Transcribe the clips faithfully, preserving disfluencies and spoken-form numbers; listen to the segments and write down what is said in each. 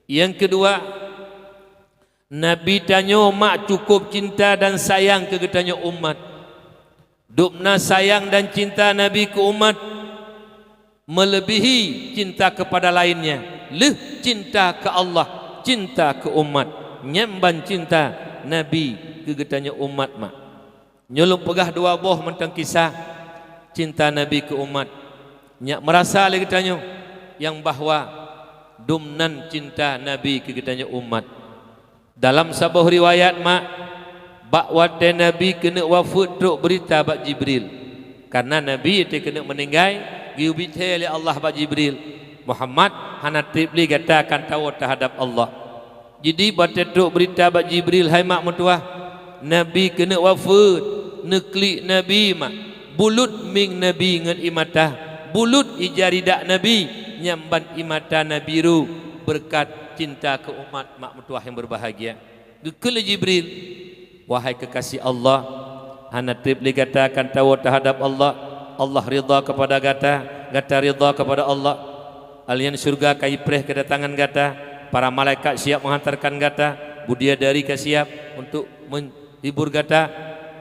Nyang keudua, Nabi tanyoe mak cukôp cinta dan sayang keu geutanyoe umat. Dubna sayang dan cinta Nabi keu umat meuleubihi cinta keupada laénnya, lheueh cinta keu Allah, cinta keu umat, nyan ban cinta Nabi keu geutanyoe umat mak. Nyoe lôn peugah dua boh mantong kisah cinta Nabi keu umat. Nyak meurasa lé geutanyoe nyang bahwa dum nan cinta Nabi keu geutanyoe umat. Dalam saboh riwayat mak, bak watée Nabi keuneuk wafeuet trok beurita bak Jibril. Kareuna Nabi watée keuneuk meuninggai, geuyue bithée lé Allah bak Jibril, "Muhammad, hana treb lé gata akan tawoe teuhadab Allah." Jadi watée trok beurita bak Jibril, "Hai mak meutuwah, Nabi keuneuk wafeuet, neuklik Nabi mak, bulut mieng Nabi ngon ié mata, bulut ija ridak Nabi, nyan ban ié mata Nabi ru beureukat cinta keu umat mak meutuwah nyang beubahgia." Geukheun lé Jibril, "Wahai keukasih Allah, hana treb lé gata akan tawoe teuhadab Allah, Allah ridha keupada gata, gata ridha keupada Allah. Alinyan syeuruga ka jipreh keudatangan gata, para malaikat siap meuhantarkan gata, bidadari ka siap untuk menghibur gata,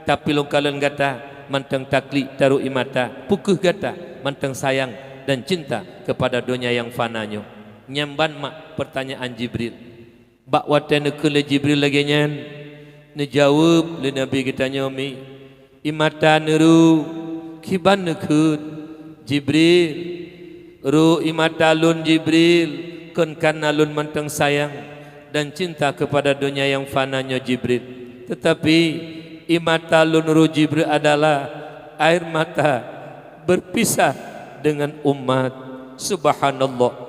tapi lôn kalon gata mantong taklik taruh ié mata, peu kheueh gata mantong sayang dan cinta keupada donya nyang fana nyoe?" Nyan ban mak peurtanyaan Jibril. Bak watée neukheun lé Jibril lagée nyan, neujaweueb lé Nabi geutanyoe mi, ié mata neuruek, kiban neukheun, "Jibril, ruek ié mata lôn Jibril, kon kareuna lôn mantong sayang dan cinta keupada donya nyang fana nyoe Jibril. Teutapi ié mata lôn ruek Jibril adalah air mata berpisah dengan umat." Subhanallah.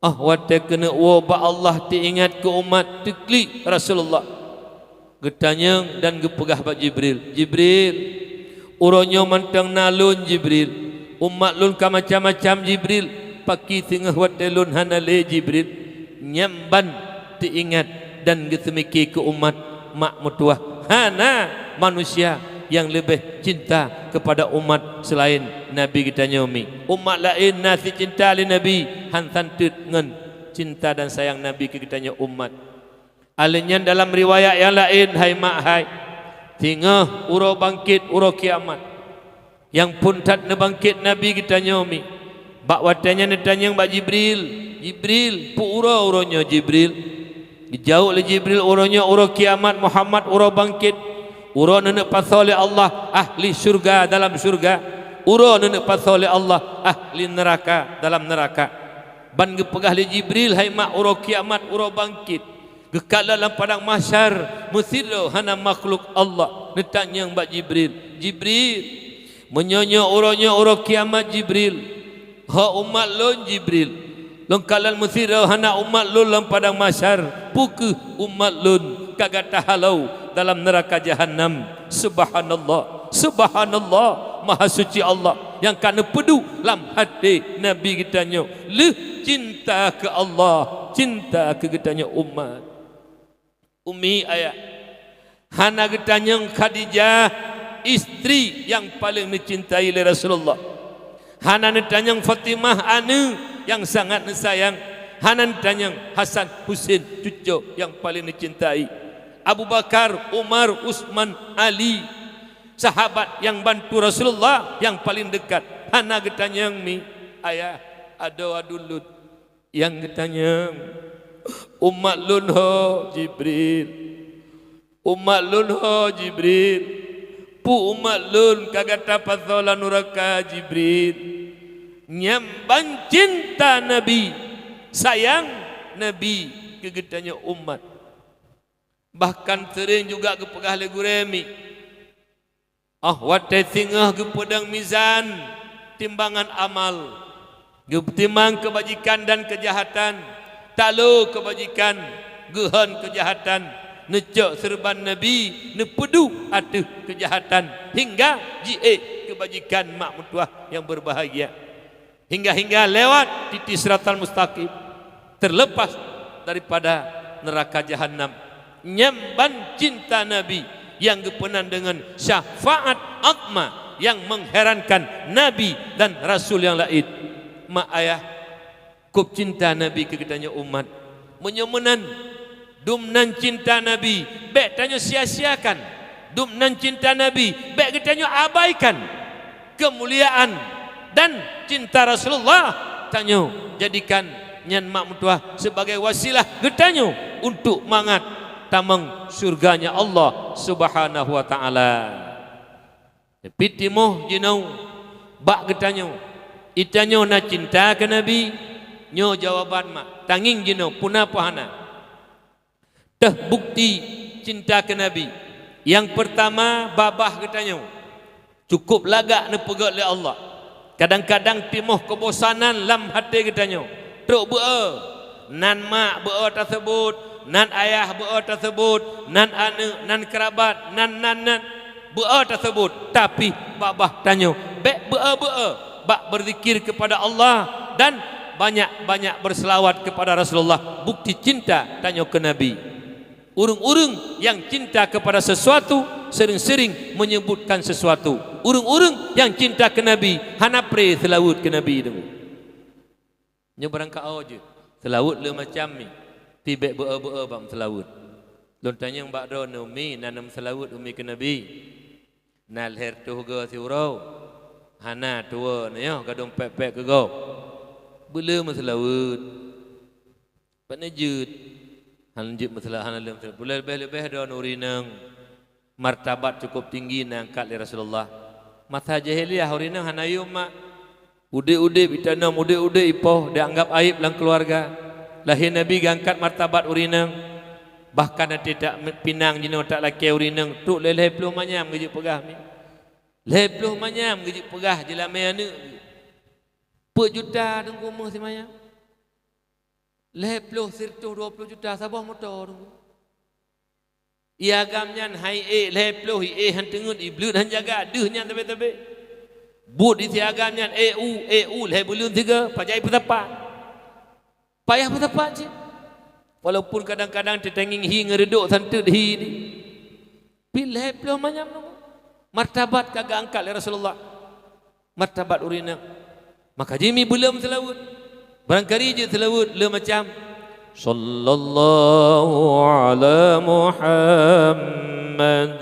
Ah, watée keuneuk woe bak Allah teuingat keu umat, teuklik Rasulullah. Geutanyong dan geupeugah bak Jibril, "Jibril, uroe nyoe mantong na lôn Jibril. Umat lôn ka macam-macam Jibril, pakri teungoh watée lôn hana lé Jibril." Nyan ban teuingat dan geuseumike keu umat mak meutuwah. Hana manusia nyang leubeh cinta keupada umat seulaén Nabi geutanyoe mi. Umat laén na sicinta lé Nabi, han santeuet ngon cinta dan sayang Nabi keu geutanyoe umat. Alinyan dalam riwayat nyang laén, hai mak hai, teungoh uroe bangkét, uroe kiamat, nyang phon that neubangkét Nabi geutanyoe mi. Bak watée nyan neutanyong bak Jibril, "Jibril, peu uroe uroe nyoe Jibril?" Geujaweueb lé Jibril, "Uroe nyoe uroe kiamat Muhammad, uroe bangkét. Uroe neuneuk pasoe lé Allah ahli syeuruga dalam syeuruga. Uroe neuneuk pasoe lé Allah ahli neuraka dalam neuraka." Ban geupeugah lé Jibril, "Hai mak, uroe kiamat, uroe bangkét, geukalon lam padang mahsyar, meusidroe hana makhluk Allah." Neutanyong bak Jibril, "Jibril, meunyoe nyoe uroe nyoe uroe kiamat Jibril, ho umat lôn Jibril, lôn kalon meusidroe hana umat lôn lam padang mahsyar, peu kheueh umat lôn ka gata halo dalam neuraka jahanam?" Subhanallah, subhanallah, maha suci Allah nyang ka neupeuduek lam até Nabi geutanyoe lheueh cinta keu Allah, cinta keu geutanyoe umat. Umi ayah, hana geutanyong Khadijah, istri nyang paleng neucintai lé Rasulullah. Hana neutanyong Fatimah, aneuk nyang sangat neusayang. Hana neutanyong Hasan Husein, cucoe nyang paleng neucintai. Abu Bakar, Umar, Utsman, Ali, sahabat nyang bantu Rasulullah nyang paleng deukat. Hana geutanyong mi ayah, adoe aduen lôn. Nyang geutanyong, "Umat lôn ho Jibril? Umat lôn ho Jibril? Peu umat lôn ka gata pasoe lam nuraka Jibril?" Nyan ban cinta Nabi, sayang Nabi keu geutanyoe umat. Bahkan seuring juga geupeugah lé gurée mi, oh watée singoh geupeudong mizan timbangan amal, geutimbang keubajikan dan keujahatan, talo keubajikan, geuhon keujahatan, neucok seureuban Nabi, neupeuduek ateueh keujahatan, hingga jiék keubajikan mak meutuwah nyang beubahgia. Hingga-hingga lewat titi siratal mustaqim, terlepas daripada neuraka jahanam. Nyan ban cinta Nabi nyang geupeunan deungon syafaat azma nyang mengherankan Nabi dan Rasul nyang laén. Mak ayah, kôb cinta Nabi keu geutanyoe umat. Meunyoe meunan, dum nan cinta Nabi, bék tanyoe sia-siakan. Dum nan cinta Nabi, bék geutanyoe abaikan keumuliaan dan cinta Rasulullah. Tanyoe jadikan nyan mak meutuah sebagai wasilah geutanyoe untuk mangat tamong syurganya Allah Subhanahu wa Ta'ala. Tapi timoh jinoe bak geutanyoe, geutanyoe na cinta keu Nabi? Nyoe jawaban mak, tangieng jinoe, puna pih hana. Teuh bukti cinta keu Nabi. Nyang peurtama, babah geutanyoe cukôp lagak neupeugét lé Allah. Kadang-kadang timoh keubosanan lam até geutanyoe. Trok beu-e, nan mak beu-e taseubut, nan ayah beu-e taseubut, nan aneuëk, nan keurabat, nan, nan, nan beu-e taseubut. Tapi babah tanyoe bék beu-e-beu-e bak beuzikir keupada Allah dan banyak-banyak beuseulaweuet keupada Rasulullah, bukti cinta tanyoe keu Nabi. Ureuëng-ureuëng nyang cinta keupada seusuatu seuring-seuring meunyeubutkan seusuatu. Ureuëng-ureuëng nyang cinta keu Nabi hana pré seulaweuet keu Nabi teungku. Nyoe barangkaoe jeuet, seulaweuet le macam mi, tapi bék beu-e-beu-e bak meuseulaweuet. Lôn tanyong bak droeneuh, mi na meuseulaweuet umi keu Nabi? Na lhèe reutôh goe siuroe? Hana, tuwoe nyoe gadong pék-pék keu gob. Beu le meuseulaweuet. Pane jeuet? Hana jeuet meuseula-, hana lé meuseula-, leubeh-leubeh droeneuh ureuëng inong martabat cukup tinggi na angkat lé Rasulullah. Masa jahiliyah ureuëng inong hana yum mak. Udeb-udeb itanom, udeb-udeb ipoh, dianggap aéb lam keuluwarga. Lahé Nabi geuangkat martabat ureuëng inong. Bahkan até tak pinang jinoe tak lakée ureuëng inong trok lhèe-lhèe ploh manyam geujeuet peugah mi. Lhèe ploh manyam geujeuet peugah jeulamé aneuëk. Peuet juta teungku meuh simanyam. Lhèe ploh, sireutôh dua ploh juta saboh moto teungku. Ie agam nyan hai ék lhèe ploh, ie han teungeut, ibleuet han jaga, deuh nyan tabé-tabé. Buet isi agam nyan, ék u, ék u lhèe buleuen sigoe, pajan peusapat. Payah peusapat cit. Walaupun kadang-kadang teutangieng hi ngon reudok santeut hi di. Pih lhèe ploh manyam teungku. Martabat ka geuangkat lé Rasulullah. Martabat ureuëng inong. Maka jih mi beu le meuseulaweuet. Barangkali jeuet seulaweuet le macam, Sallallahu ala Muhammad,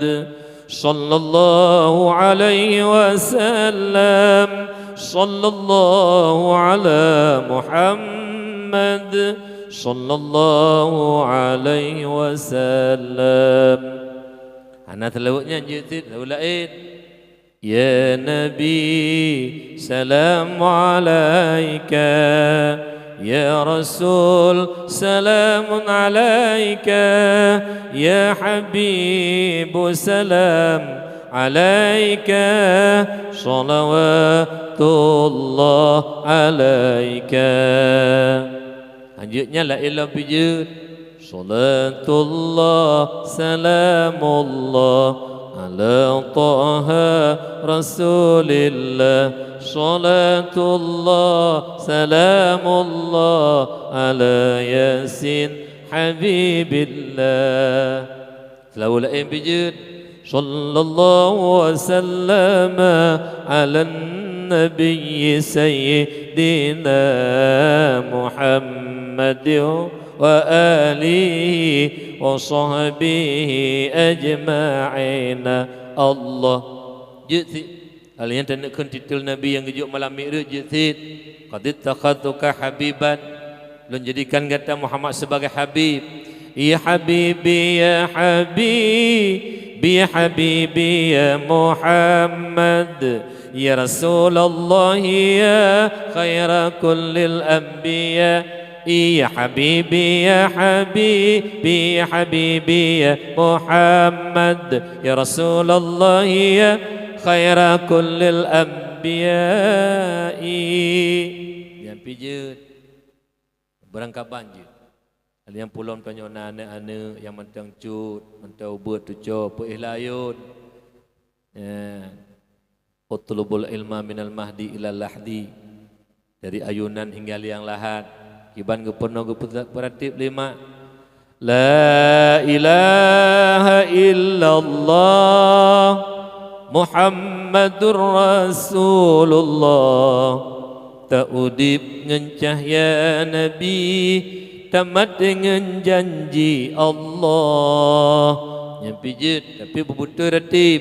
sallallahu alaihi wasallam, sallallahu ala Muhammad, sallallahu alaihi wasallam. Hana seulaweuet nyan jeuet cit, seulaweuet laén. Ya Nabi, salam alaika. Ya Rasul, salamun alaika. Ya Habibu, salam alaika. Salawatullah alaika. Hanjeuet nyan laén lom pih jeuet. Salatullah, salamullah, ala Taha Rasulillah. Salatullah, salamullah, ala Yasin Habibillah. Seulaweuet laén pih jeuet. Sallallahu wa sallama ala nabiyyi sayyidina Muhammadin wa alihi wa sahbihi ajma'in. Allah. Jeuet cit. Alèh nyan taneuk kheun titel Nabi nyang geujok malam Mi'raj jeuet cit. Qad ittakhadtuka habiban. Lôn jadikan gata Muhammad sebagai habib. Ya habibi, ya habibi, ya habibi, ya Muhammad. Ya Rasulullah, ya khaira kullil anbiya. Ya habibi, ya habibi, ya habibi, ya Muhammad. Ya Rasulullah, ya khaira kullil anbiya. Nyan pih jeuet. Beurangkaban jeuet. Nyang pulom tanyoe na aneuk-aneuk nyang mantong cut, mantong ubeut tuco, peuéh layôn. Ya. Utlubul ilma minal mahdi ilal lahdi. Dari ayunan hingga liang lahat. Kiban geupeurunoe geupeu-, peuratéb lé mak. La ilaha illallah Muhammadur Rasulullah. Taudeb ngon cahya Nabi, tamat deungon janji Allah. Nyan pih jeuet, tapi beubeutôi ratib.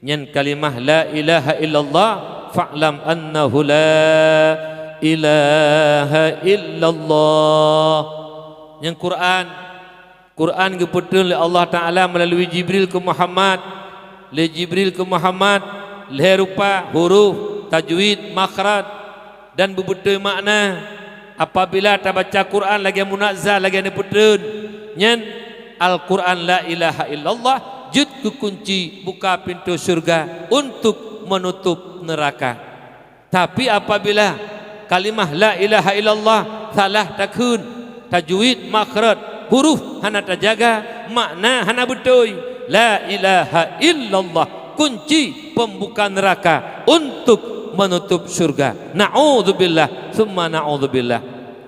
Nyan kalimah la ilaha illallah, fa'lam annahu la ilaha illallah. Nyan Quran. Quran geupeutrön lé Allah Taala meulalu Jibril keu Muhammad. Lé Jibril keu Muhammad, lhée rupa, huruf, tajwid, makhraj, dan beubeutôi makna. Apabila tabaca Quran lagée munazzal, lagée neupeutrön, nyan Al-Quran la ilaha illallah jeuet keu kunci buka pintoe syeuruga untuk meunutob neuraka. Tapi apabila kalimah la ilaha illallah salah takheun, tajwid, makhraj, huruf hana tajaga, makna hana beutôi, la ilaha illallah kunci pembuka neraka untuk menutup syurga. Na'udzubillah, summa na'udzubillah.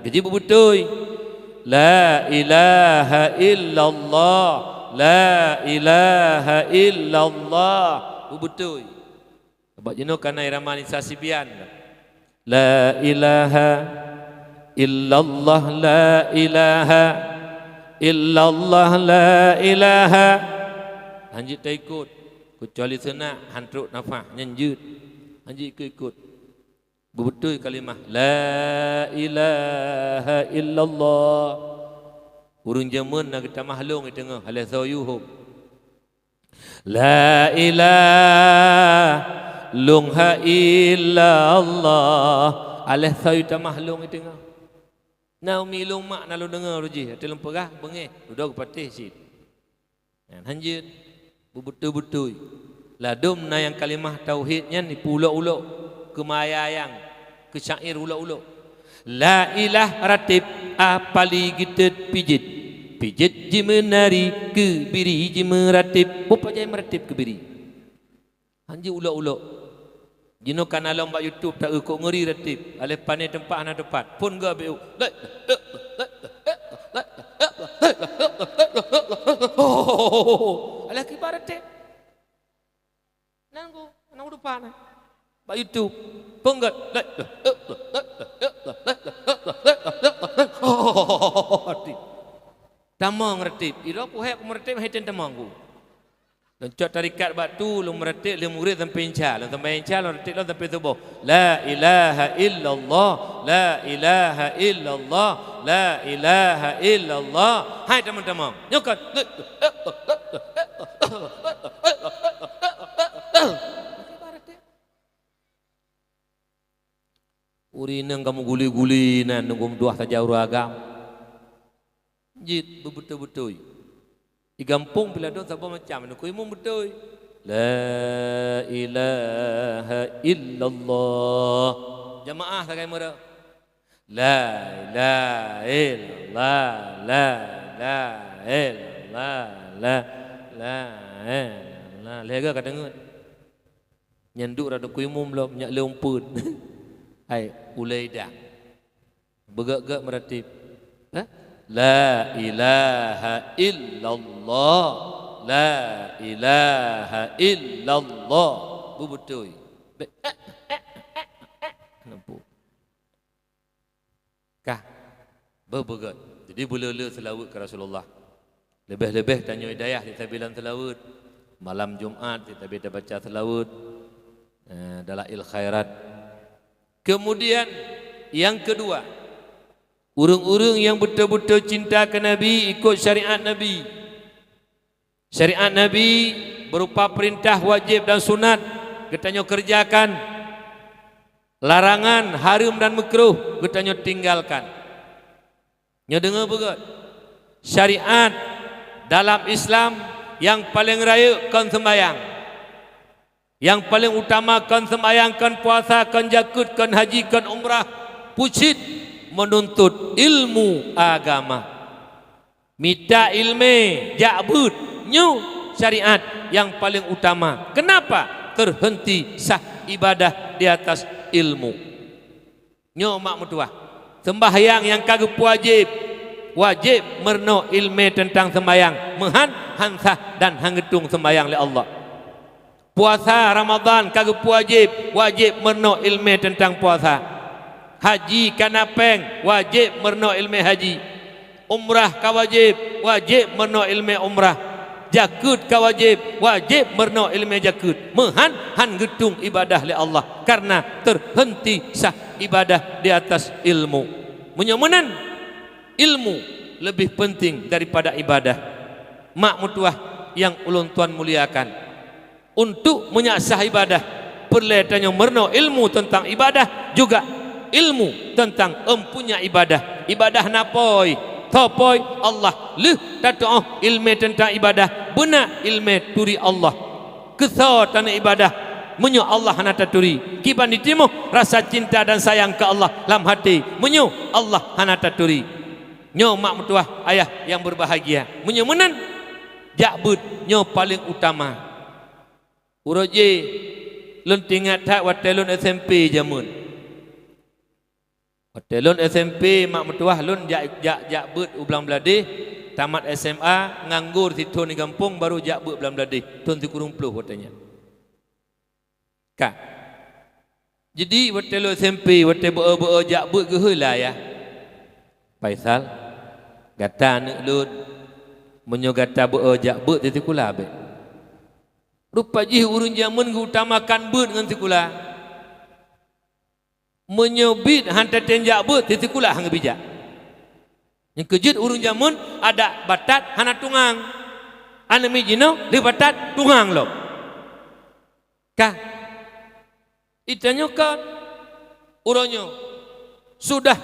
Jadi beutôi. La ilaha illallah, la ilaha illallah. Beutôi. Sabab jinoe ka na irama Nisa Sibian. La ilaha illallah, la ilaha illallah, la ilaha. Hanjeuet taikot, keucuali seunak han trok nafah, nyan jeuet. Hanjeuet ikot-ikot. Beubeutôi kalimah la ilaha illallah. Ureuëng jameun na geutamah lông i teungoh, alah soe yuhom. La ilaha lông ha illallah. Alah soe tamah lông i teungoh. Na umi lông mak na lôn deungoe rujih, até lôn peugah beungéh, dudoe geupatéh cit. Nyan hanjeuet, beubeutôi-beutôi. Ladôm na nyang kalimah tauhid nyan ipulok-ulok, keumayayang, keu syair ulok-ulok. La ilah ratib a pali geutet pijet. Pijet jimeunari, keubiri jimeuratib. Peue pajan meuratib keubiri? Hanjeuet ulok-ulok. Jinoe ka na lom bak YouTube ta-eu kok ngeuri ratib. Alah pané teumpat hana teumpat. Phon geuh abéh u. Alah kiban ratib. Nan ku, nan ku teumpat na. Bak YouTube. Phon geuh. Tamong ratib. Ira puhek ku meratib hai ten tamong ku. Lôn cok tarekat bak tu, lôn meuratéb lheueh mugreb sampoe insya. Lôn sampoe insya, lôn ratéb lôn sampoe suboh. La ilaha illallah, la ilaha illallah, la ilaha illallah. Hai teman-teman, nyoe kan. Ureuëng inong kamoe guli-guli nan, nunggu meutuah saja ureuëng agam. Jeuet beubeutôi-beutôi. Di gampông pih ladôm saboh macam, nukui mum beutôi. La ilaha illallah. Jamaah sagai meureu. La ilaha illallah, la ilaha illallah, la, la ilaha illallah. Lhée ka deungon. Nyan duek rot nukui mum lom, nyak lé umpun. Hai, ulée idang. Beugét-gét meuratéb. Hah? La ilaha illallah. La ilaha illallah. Beubeutôi. Be-, nampu. Kah? Beubeugét. Jadi beuleu-leu seulaweuet keu Rasulullah. Leubeh-leubeh tanyoe hidayah di sabilan seulaweuet. Malam Jumat di sabilan baca seulaweuet. Eh, Dalail Khairat. Kemudian, yang kedua, ureuëng-ureuëng nyang beutôi-beutôi cinta keu Nabi, ikot syariat Nabi. Syariat Nabi berupa perintah wajéb dan sunat geutanyoe keureujakan, larangan, hareuem dan meukruh geutanyoe tinggalkan. Nyoe deungoe beugét. Syariat dalam Islam nyang paleng rayeuk kon seumbahyang. Nyang paleng utama kon seumbahyang, kon puasa, kon jakeuet, kon haji, kon umrah, peue cit meununtot ilmu agama. Mita iéleumé jak beuet, nyoe syariat nyang paleng utama. Keunapa? Teuheunti sah ibadah di atas ilmu. Nyoe mak meutuah, seumbahyang nyang ka geupeuwajéb, wajéb meurunoe iéleumé teuntang seumbahyang, meuhan han sah dan han geutueng seumbahyang lé Allah. Puasa Ramadhan ka geupeuwajéb, wajéb meurunoe iéleumé teuntang puasa. Haji ka na péng, wajéb meurunoe iéleumé haji. Umrah ka wajéb, wajéb meurunoe ileumèe umrah. Jakeuet ka wajéb, wajéb meurunoe ileumèe jakeuet. Meuhan han geutueng ibadah lé Allah, kareuna teuheunti sah ibadah di atas ilmu. Meunyoe meunan, ilmu leubeh peunténg daripada ibadah. Mak meutuwah nyang ulôn tuan muliakan, untuk meunyak sah ibadah, peureulèe tanyoe meurunoe ilmu teuntang ibadah, juga ilmu teuntang empunya ibadah. Ibadah na pôi, tho pôi Allah. Lheueh tatuoh ileumèe teuntang ibadah, beuna ileumèe turi Allah. Keusoe taneuk ibadah meunyoe Allah hana taturi? Kiban jitimoh rasa cinta dan sayang keu Allah lam haté meunyoe Allah hana taturi? Nyoe mak meutuwah ayah nyang beubahgia. Meunyoe meunan, jak beuet nyoe paleng utama. Uroe jéh, lôn teuingat that watèe lôn S M P jameun. Watèe lôn S M P, mak meutuwah, lôn jak, jak, jak beuet u Blang Bladeh, tamat S M A, nganggur sithon di gampông, baru jak beuet Blang Bladeh, thôn sikureueng ploh watèe nyan. Ka. Jadi, watèe lôn S M P, watèe beu-o-beu-o jak beuet geuhôi lé ayah, "Faisal, gata aneuk lôn, meunyoe gata beu-o jak beuet di sikula bèk. Rupa jih ureueng jameun geuutamakan beuet ngon sikula. Meunyoe biet han tatém jak beuet, di sikula han geubijak. Nyang keujeuet ureueng jameun adak batat hana tungang. Aneuk miet jinoe lheueh batat tungang lom." Ka. Itanyoe kon. Uroe nyoe sudah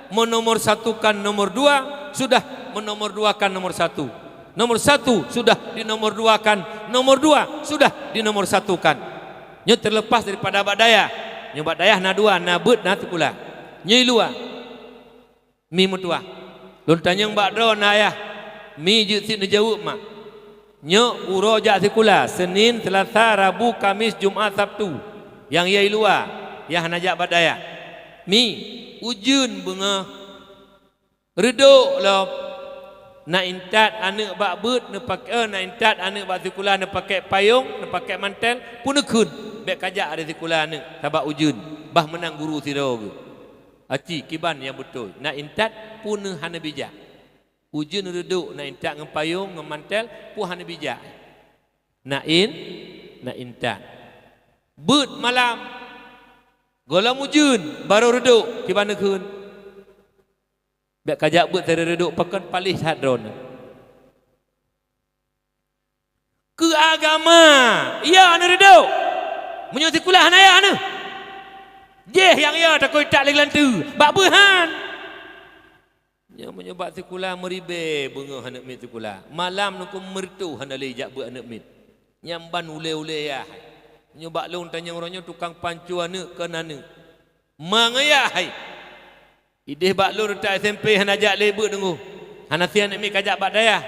meunomor satukan nomor dua, sudah meunomor duakan nomor satu. Nomor satu sudah dinomor duakan, nomor dua sudah dinomor satukan. Nyoe teulepas daripada bak dayah. Nyoe bak dayah na dua, na beuet, na sikula. Nyoe i luwa. Mi meutuwah. Lôn tanyong bak droeneuh ayah, mi jeuet cit neujaweueb mak. Nyoe uroe jak sikula, Senin, Selasa, Rabu, Kamis, Jumat, Sabtu. Nyang ya i luwa, nyang hana jak bak dayah. Mi, ujeuen beungoh. Reudok lom. Na intat aneuk bak beuet neupak-, eh, na intat aneuk bak sikula neupakék payong, neupakék mantel, peue neukheun, bèk kajak di sikula aneuk, sabab ujeuen, bah meunan guru sidroe geuh. Aci, kiban nyang beutôi, na intat peue hana bijak. Ujeuen reudok, na intat ngon payong, ngon mantel, peue hana bijak. Na in-, na intat. Beuet malam, gohlom ujeuen, barô reudok, kiban neukheun. Bèk kajak beuet sabe reudok, pakon paléh that droeneuh. Keu agama, ya aneuk reudok. Meunyoe sikula hana ya aneuk. Jéh nyang ya takoi that lé geulanteue, bak beuet han. Nyoe meunyoe bak sikula meuribèe beungoh aneuk miet sikula. Malam nukon meureutoh hana lé jak beuet aneuk miet. Nyan ban ulèe-ulèe ya hai. Nyoe bak lôn tanyong uroe nyoe tukang panco aneuk kon aneuk. Ma ngon ya hai. Idéh bak lôn reutak S M P hana jak lé beuet deungoh. Hana sian aneuk miet kajak bak dayah.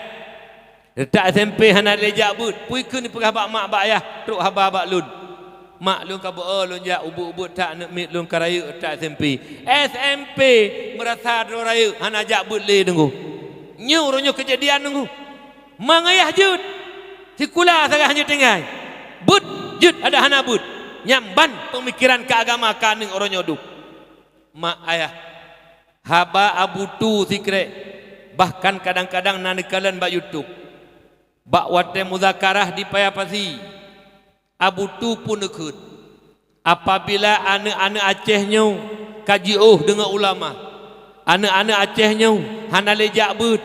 Reutak S M P hana lé jak beuet. Peue kheun ipeugah bak mak bak ayah, trok haba bak lôn. Mak lôn ka beu-o lôn jak ubeuet-ubeuet that aneuk miet lôn ka rayeuk reutak S M P. S M P meurasa droe rayeuk hana jak beuet lé deungoh. Nyoe uroe nyoe keujadian deungoh. Ma ngon ayah jeuet. Sikula sagai hana tinggai. Beuet jeuet adak hana beuet. Nyan ban peumikeran keu agama keu aneuk uroe nyoe dum. Mak ayah, haba Abu Tu Sikrek, bahkan kadang-kadang na neukalon bak YouTube. Bak watèe muzakarah di Paya Pasi, Abu Tu pun neukheun, apabila aneuk-aneuk Aceh nyoe ka jiôh deungon ulama, aneuk-aneuk Aceh nyoe hana lé jak beuet,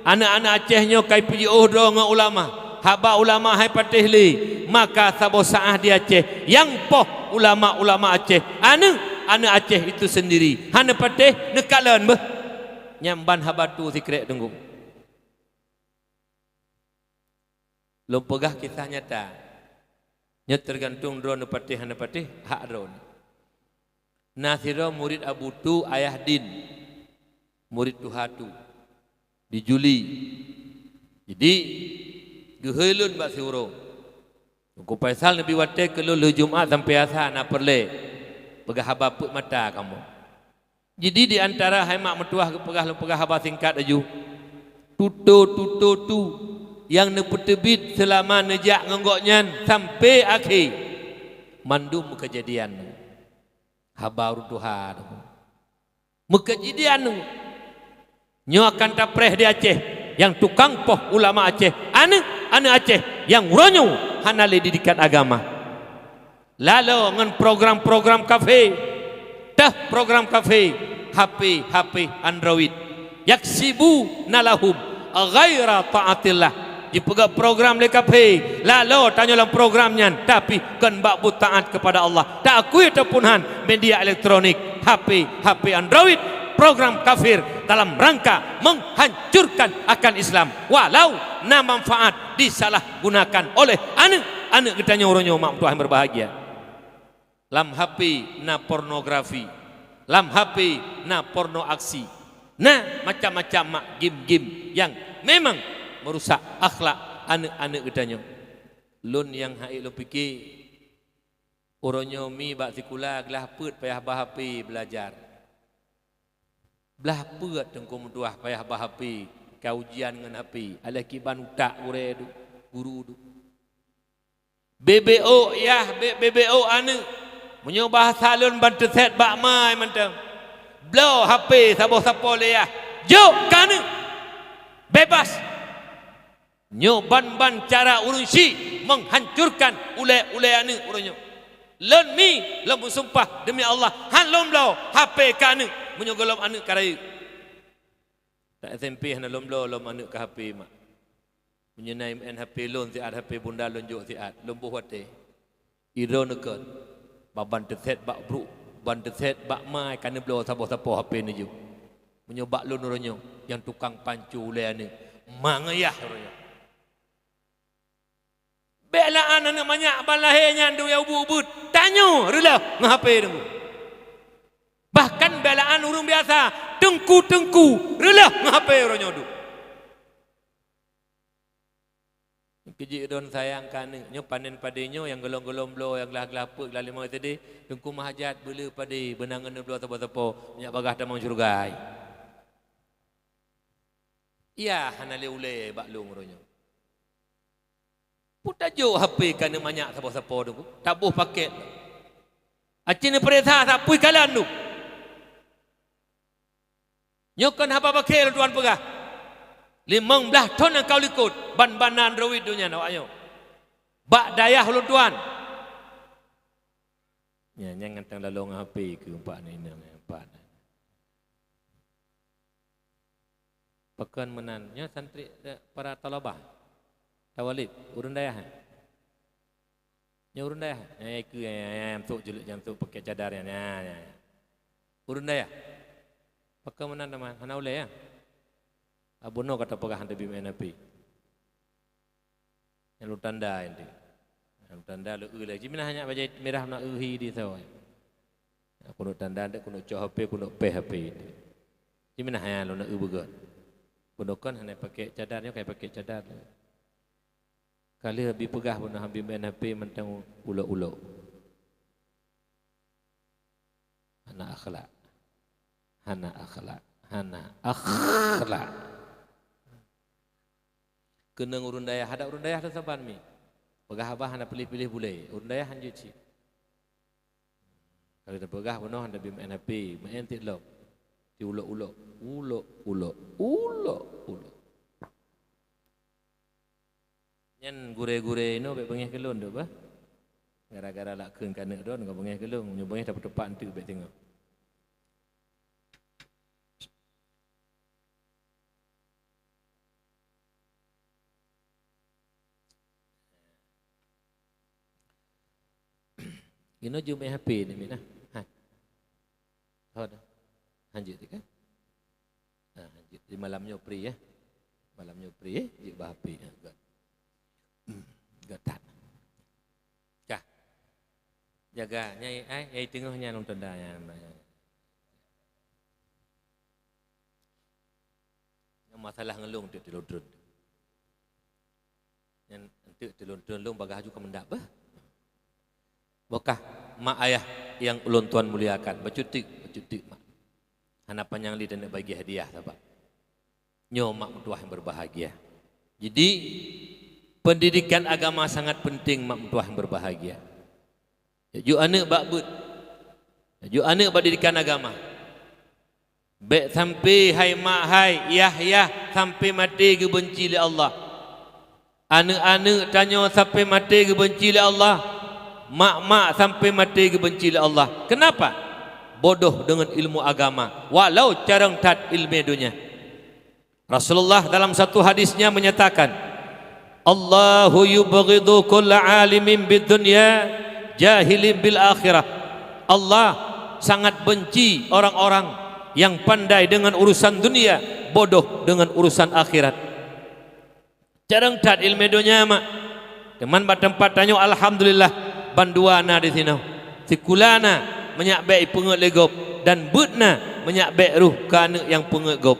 aneuk-aneuk Aceh nyoe ka jipeujiôh droe ngon ulama, haba ulama hai patéh lé, maka saboh saát di Aceh nyang poh ulama-ulama Aceh, aneuk-aneuk Aceh itu sendiri. Hana patéh, neukalon beuh. Nyan ban haba Tu Sikrek deungoe. Lôn peugah kisah nyata. Nyoe teugantung droeneuh patéh hana patéh, hak droeneuh. Na sidroe murit Abu Tu, Ayah Din, murit tuha Tu, di Juli. Jadi, geuhôi lôn bak siuroe. Teungku Faisal neubi watèe keu lôn lheueh Jumat sampoe Asa na peureulèe peugah haba peuet mata kamoe. Jadi, di antara hai mak meutuwah geupeugah lôn peugah haba singkat laju. Tutoe-tutoe Tu nyang neupeuteubiet seulama neujak ngon gobnyan sampoe akhé, mandum meukeujadian. Haba ureueng tuha. Meukeujadian. Nyoe akan tapreh di Aceh, nyang tukang poh ulama Aceh, aneuk-aneuk Aceh nyang uroe nyoe hana lé didikan agama. Lalo ngon program-program kafé, teuh program kafé, H P-H P Android. Yaksibuna lahum ghaira taatillah. Jipeugét program lé kafé, lalo tanyoe lam program nyan, tapi kon bak buet taat kepada Allah. Taakui ataupun han, media elektronik, H P, H P Android, program kafir dalam rangka menghancurkan akan Islam. Walau na manfaat disalahgunakan oleh aneuk-aneuk geutanyoe uroe nyoe, mak meutuah nyang berbahagia. Lam H P na pornografi, lam H P na porno aksi, na macam-macam mak game-game nyang memang merusak akhlak aneuk-aneuk geutanyoe. Lôn nyang hana lôn pike, uroe nyoe mi bak sikula glah peuet payah ba H P belajar. Blah peuet Teungku meutuah payah ba H P, ka ujian ngon H P, alah kiban utak gurée duek, guru duek. B B O yah, B-, B B O aneuk. Meunyoe bahasa lôn ban teuset bak ma mantong. Bloe H P saboh sapoe lé yah. Jok keu aneuk. Bebas. Nyoe ban-ban cara ureuëng syiek menghancurkan ulée-ulée aneuk uroe nyoe. Lôn mi, lôn meusumpah demi Allah, han lôn bloe H P keu aneuk meunyoe gohlom aneuk ka rayeuk. Dak S M P hana lôn bloe lom aneuk keu H P mak. Meunyoe na meu'en H P lôn siat, H P bunda lôn jok siat, lôn boh watée. Idroe neukot, ban-ban teuset bak brok, ban teuset bak ma ka neubloe saboh-sapoe H P neujok. Meunyoe bak lôn uroe nyoe, nyang tukang panco ulée aneuk, ma ngon yah uroe nyoe. Bék la'an aneuk manyak ban lahé nyan dua ubeuet-ubeuet, tanyoe reuloh ngon H P teungku. Bahkan bék la'an ureuëng biasa, teungku-teungku reuloh ngon H P uroe nyoe duek. Keujeuet don sayang keu aneuk nyoe, panen padé nyoe nyang gohlom-gohlom bloe, nyang glah-glah peuet, glah limong S D, teungku meuhajat beuleu padé beunang ngon bloe sapoe-sapoe, minyak bagaih tamong syeuruga. Iya hana lé ulée bak lôn uroe nyoe. Peue tajok H P keu aneuk manyak sapoe-sapoe teungku, taboh pakét. Aci neupeuriksa sapeue kalon tu. Nyoe kon haba bakée lôn tuan peugah. Limong blaih thon nyang ka u likot, ban-ban na Android donya awak nyoe. Bak dayah ulôn tuan. Nya, nyang ngon tang lalong H P keu empat ni, enam, empat. Pakon meunan, nyoe santri, eh, para talabah, tawalib, ureuëng dayah, eh? Nyoe ureuëng dayah, eh, ikeu, eh, eh, eh, nyang sôk juluk, nyang sôk pakai cadar, nyan, nyan, nyan. Ureuëng dayah. Pakon meunan teuma, hana ulée, ya? Abono ka tapeugah hana bi meu'en H P. Nyang lôn tanda inti. Nyang lôn tanda lôn eu lé. Jiminah nyak bajée mirah na eu hi di sawa. Keuneuk tanda dek, keuneuk cok H P, keuneuk péh H P inti. Jiminah nyan lôn eu beugon. Keuneuk kon hana pakai cadar, nyoe kai pakai cadar. Ka lheueh bi peugah bunoe, bi meu'en H P mantong ulok-ulok. Hana akhlak. Hana akhlak. Hana akhlak. Keunong ureuëng dayah, adak ureuëng dayah teuh saban mi. Peugah haba hana piléh-piléh bulée. Ureuëng dayah hanjeuet cit. Kalau tapeugah bunoe hana bi meu'en H P, meu'en tiek lom. Ti ulok-ulok, ulok-ulok, ulok-ulok. Nyan gurée-gurée inoe bék beungéh keu lôn deuh bah. Gara-gara lakheun keu aneuk droe, ngon beungéh keu lôn, nyoe beungéh tapeutupat enteuk bék teungoh. Inoe jeuet meu'en H P ni, Min, nah. Ha. Ho dah. Hanjeuet kan? Ha, hanjeuet. Di malam nyoe free, ya. Malam nyoe free, ya. Jeuet bah H P. Ha, good. Hmm, good that. Cah. Jaga, nyai, ai, nyai teungoh nyan lôn tanda nyan. Nyang masalah ngon lôn teuk tilôn treun. Nyan enteuk tilôn treun lôn bagah aju ka meundap beuh. Bukah mak ayah nyang ulôn tuan muliakan, bacut teuk, bacut teuk mak. Hana panyang lé taneuk bagi hadiah saban. Nyoe mak meutuah nyang berbahagia. Jadi, pendidikan agama sangat penting mak meutuah nyang berbahagia. Jok aneuk bak beuet. Jok aneuk bak didikan agama. Bék sampoe hai mak hai, yah-yah sampoe maté geubeunci lé Allah. Aneuëk-aneuëk tanyoe sampoe maté geubeunci lé Allah. Mak-mak sampoe maté geubeunci lé Allah. Kenapa? Bodoh deungon ilmu agama, walau carông that ileumé donya. Rasulullah dalam satu hadisnya menyatakan, "Allahu yubghidu kulla alimin bid dunya, jahilin bil akhirah." Allah sangat benci orang-orang yang pandai dengan urusan dunia, bodoh dengan urusan akhirat. Carông that ileumé donya mak. Teuma bak teumpat tanyoe alhamdulillah bandua na di sinoe. Sikula na meunyak bék ipeungeuet lé gob dan beuet na meunyak bék rôh keu aneuëk nyang peungeuet gob.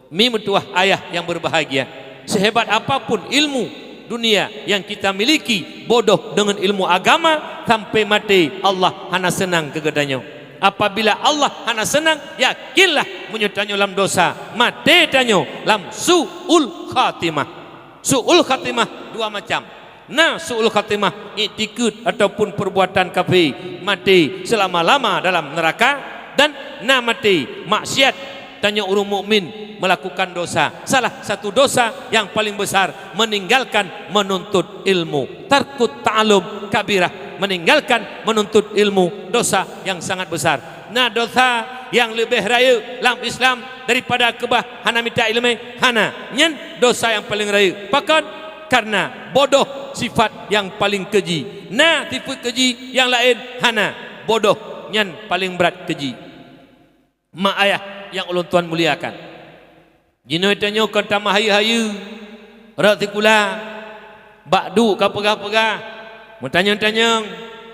Mi meutuwah ayah nyang berbahagia, sehebat apapun ilmu dunia yang kita miliki, bodoh deungon ilmu agama, sampoe maté Allah hana seunang keu geutanyoe. Apabila Allah hana seunang, yakinlah meunyoe tanyoe lam dosa, maté tanyoe lam su'ul khatimah. Su'ul khatimah dua macam. Na su'ul khatimah iktikeuet ataupun perbuatan kafé, maté seulama-lama dalam neuraka, dan na maté maksiat, tanyoe ureuëng mukmin meulakukan dosa. Salah satu dosa nyang paleng besar, meninggalkan menuntut ilmu. Tarkut ta'allum kabirah, meninggalkan menuntut ilmu, dosa nyang sangat besar. Na dosa nyang leubeh rayeuk lam Islam daripada keubah hana mita ileumé? Hana. Nyan dosa nyang paleng rayeuk. Pakon? Karena bodoh sifat nyang paleng keuji. Na sifat keuji nyang laén? Hana. Bodoh nyan paleng brat keuji. Mak ayah nyang ulôn tuan muliakan, jinoe tanyoe kon tameuhayeue-hayeue rot sikula, bak duek ka peugah-peugah, meutanyong-tanyong,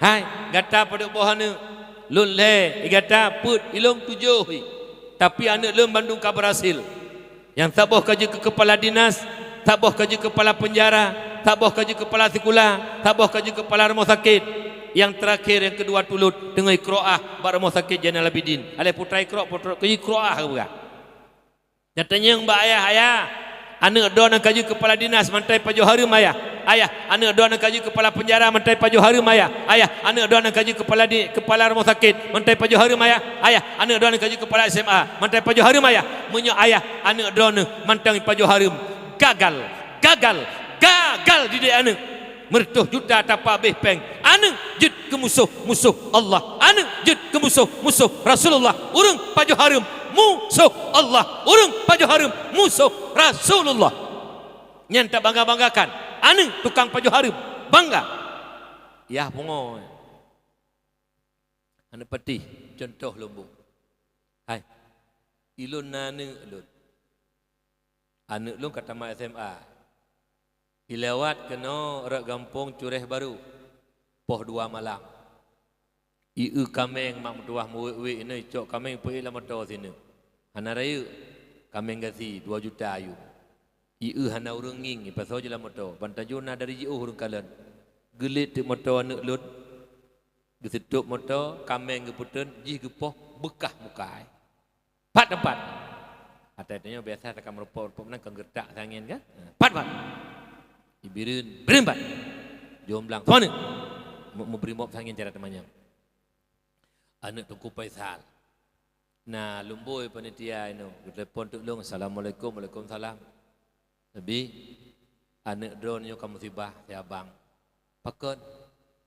"Hai, gata padub boh aneuëk?" "Lôn lhée." "I gata?" "Peuet." "Ilôn tujoh." "Tapi aneuëk lôn bandum ka beurhasil. Nyang saboh ka jeuet keu keupala dinas, saboh ka jeuet keupala peunjara, saboh ka jeuet keupala sikula, saboh ka jeuet keupala rumoh sakét. Nyang teurakhé nyang keudua tulôt teungoh ikroah bak rumoh sakét Jainal Abidin." Alai putra ikroah, putra ikroah ka peugah. Nyang tanyong bak ayah, "Ayah, aneuëk droeneuh ka jeuet keupala dinas, mantong pajoh hareuem, Ayah." "Ayah, aneuëk droeneuh ka jeuet keupala peunjara, mantong pajoh hareuem, Ayah." "Ayah, aneuëk droeneuh ka jeuet keupala di, keupala rumoh sakét, mantong pajoh hareuem, Ayah." "Ayah, aneuëk droeneuh ka jeuet keupala S M A, mantong pajoh hareuem, Ayah." Meunyoe ayah aneuëk droeneuh mantong pajoh hareuem, gagal, gagal, gagal didik aneuëk. Meureutoh juta tapabéh péng, aneuëk jeuet keu musoh-musoh Allah, aneuëk jeuet keu musoh-musoh Rasulullah. Ureuëng pajoh hareuem, musoh Allah. Ureuëng pajoh hareuem, musoh Rasulullah. Nyan tabangga-banggakan. Aneuëk tukang pajoh hareuem, bangga. Yah pungo. Aneuëk patéh, cuntoh lôn buet. Hai, ilôn na aneuëk lôn. Aneuëk lôn ka tamat S M A. Ilewat keunoe rot gampông Cureh Barô, poh dua malam. Ieu kaméng mak meutuwah meuwék-wék inoe, icok kaméng peuék lam moto sineuk. Hana rayeuk, kaméng gasi dua juta ayue. Ieu hana ureuëng ngieng, ipasoe jih lam moto. Ban tajôh na dari jiôh ureuëng kalon. Geulet teuk moto aneuëk lôn, geuseutôb moto, kaméng geupeuteun, jih geupoh, beukah muka ai. Pat teumpat. Atai tanyoe biasa takam rupok-rupok meunan kon geuretak siangén kan? Pat, pat. Ibireuen, bireuen pat. Jomblang, soe aneuëk? Mu-, meubrimob siangén cara teumanyong. Aneuëk Teungku Faisal. Na lumboi panitia inoe, geutelepon teuk lôn, "Assalamualaikum." "Waalaikumsalam." "Abi, aneuëk droeneuh nyoe ka musibah, si abang." "Pakon?"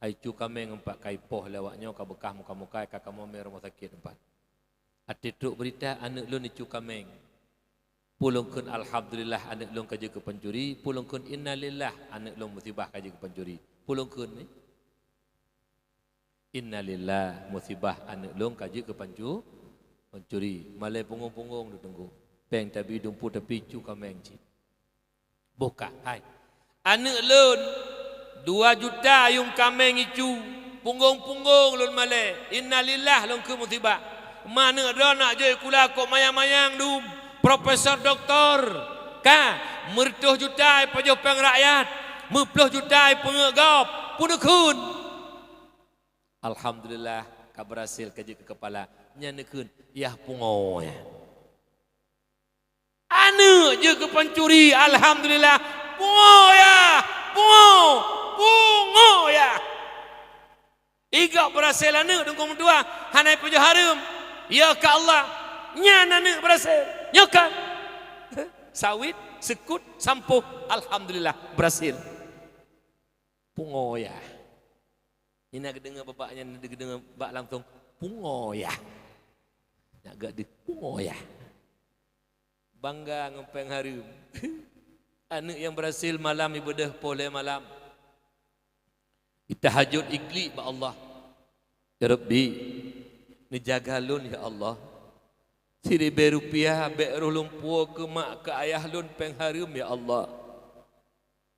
"Ai cu kaméng empat ka ipoh lé awaknyoe, ka beukah muka-muka, ka kamoe mé rumoh sakét empat." Até trok beurita aneuëk lôn icu kaméng. Peue lôn kheun alhamdulillah aneuëk lôn ka jeuet keu pancuri, peue lôn kheun innalillah aneuëk lôn musibah ka jeuet keu pancuri. Peue lôn kheun ni? Innalillah, musibah aneuëk lôn ka jeuet keu pancu-, pancuri. Malée punggong-punggong di teungku. Péng tabi dumpu tapi icu kaméng cit. Boh ka, hai. Aneuëk lôn, dua juta yuem kaméng icu, punggong-punggong lôn malée. Innalillah lôn kheun musibah. Ma aneuëk droe nak jok sikula kok manyang-manyang dum, profesor, doktor. Ka, meureutoh juta ipajoh péng rakyat, meuploh juta ipeungeuet gob. Peue neukheun? Alhamdulillah, ka beurhasil ka jeuet keu keupala. Nyan neukheun, yah pungo nyan. Aneuëk jeuet keu pancuri, alhamdulillah. Pungo yah, pungo, pungo yah. Igok beurhasil aneuëk teungku meutuwah, hana ipajoh hareuem. Ya ka Allah. Nyan aneuk berhasil. Nyoe kan? Sawit, seukut, sampoh. Alhamdulillah, berhasil. Pungo yah. Ina geudeungoe babah nyan, geudeungoe bak langsung, "Pungo yah." Nak gak di pungo yah. Bangga ngon péng hareuem. Aneuk nyang berhasil malam ibadah poh lhèe malam. Itahajud iklik bak Allah. "Ya Rabbi, neujaga lôn ya Allah. Siribèe rupiah bèk roh lôn puwoe keu mak keu ayah lôn péng hareuem ya Allah.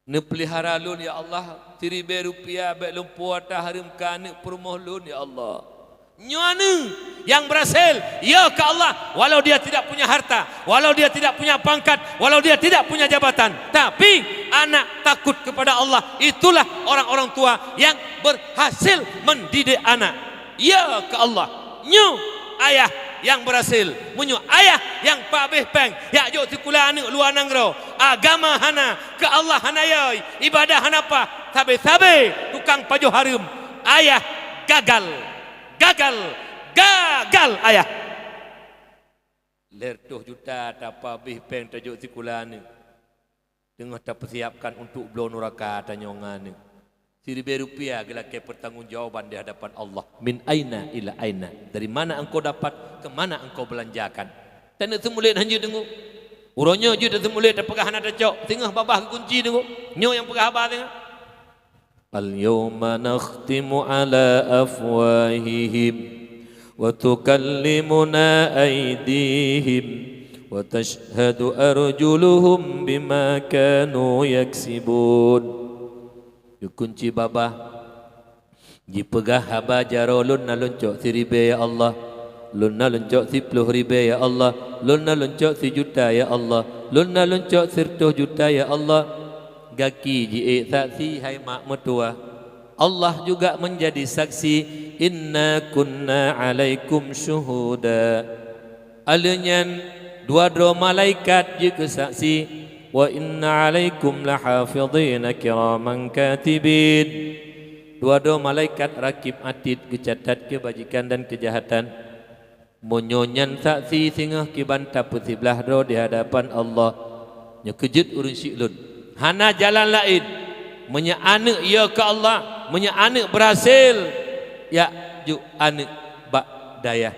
Neupeulihara lôn ya Allah, siribèe rupiah bèk lôn puwoe ata hareuem keu aneuk peurumoh lôn ya Allah." Nyoe aneuk nyang berhasil, ya keu Allah, walau dia tidak punya harta, walau dia tidak punya pangkat, walau dia tidak punya jabatan, tapi anak takut kepada Allah, itulah orang-orang tua yang berhasil mendidik anak. Ya keu Allah. Nyoe ayah nyang berhasil. Meunyoe ayah nyang pabéh péng, jak jok sikula aneuk luwa nanggroe, agama hana, keu Allah hana yai, ibadah hana paih, sabé-sabé tukang pajoh hareuem, ayah gagal. Gagal. Gagal ayah. Lhèe reutôh juta tapabéh péng tajok sikula aneuk. Teungoh tapeusiapkan untuk bloe nuraka tanyoe ngon aneuk. Siribèe rupiah geulakèe pertanggungjawaban di hadapan Allah. "Min aina ila aina?" Dari mana engkau dapat, ke mana engkau belanjakan? Taneuk seumulét han jeuet deungoe. Uroe nyoe jeuet taseumulét, tapeugah hana tacok. Singoh babah geukunci deungoe. Nyoe nyang peugah haba singoh. "Al-yauma nakhtimu ala afwahihim wa tukallimuna aidihim wa tashhadu arjuluhum bima kanu yaksibun." Geukunci babah, jipeugah haba jaroe, "Lôn na lôn cok siribèe ya Allah, lôn na lôn cok siploh ribèe ya Allah, lôn na lôn cok sijuta ya Allah, lôn na lôn cok sireutôh juta ya Allah." Gaki jiék saksi, hai mak meutuwah. Allah juga menjadi saksi, "Inna kunna alaikum syuhuda." Alheuh nyan dua droe malaikat jeuet keu saksi, "Wa inna alaikum lahafidhina kiraman katibin." Dua droe malaikat rakib atid geucatat keubajikan dan keujahatan. Meunyoe nyan saksi singoh kiban tapeusiblaih droe di hadapan Allah, nyoe keu jeuet ureuëng syiek lôn. Hana jalan laén. Meunyoe aneuk ya keu Allah, meunyoe aneuk berhasil, jak jok aneuk bak dayah.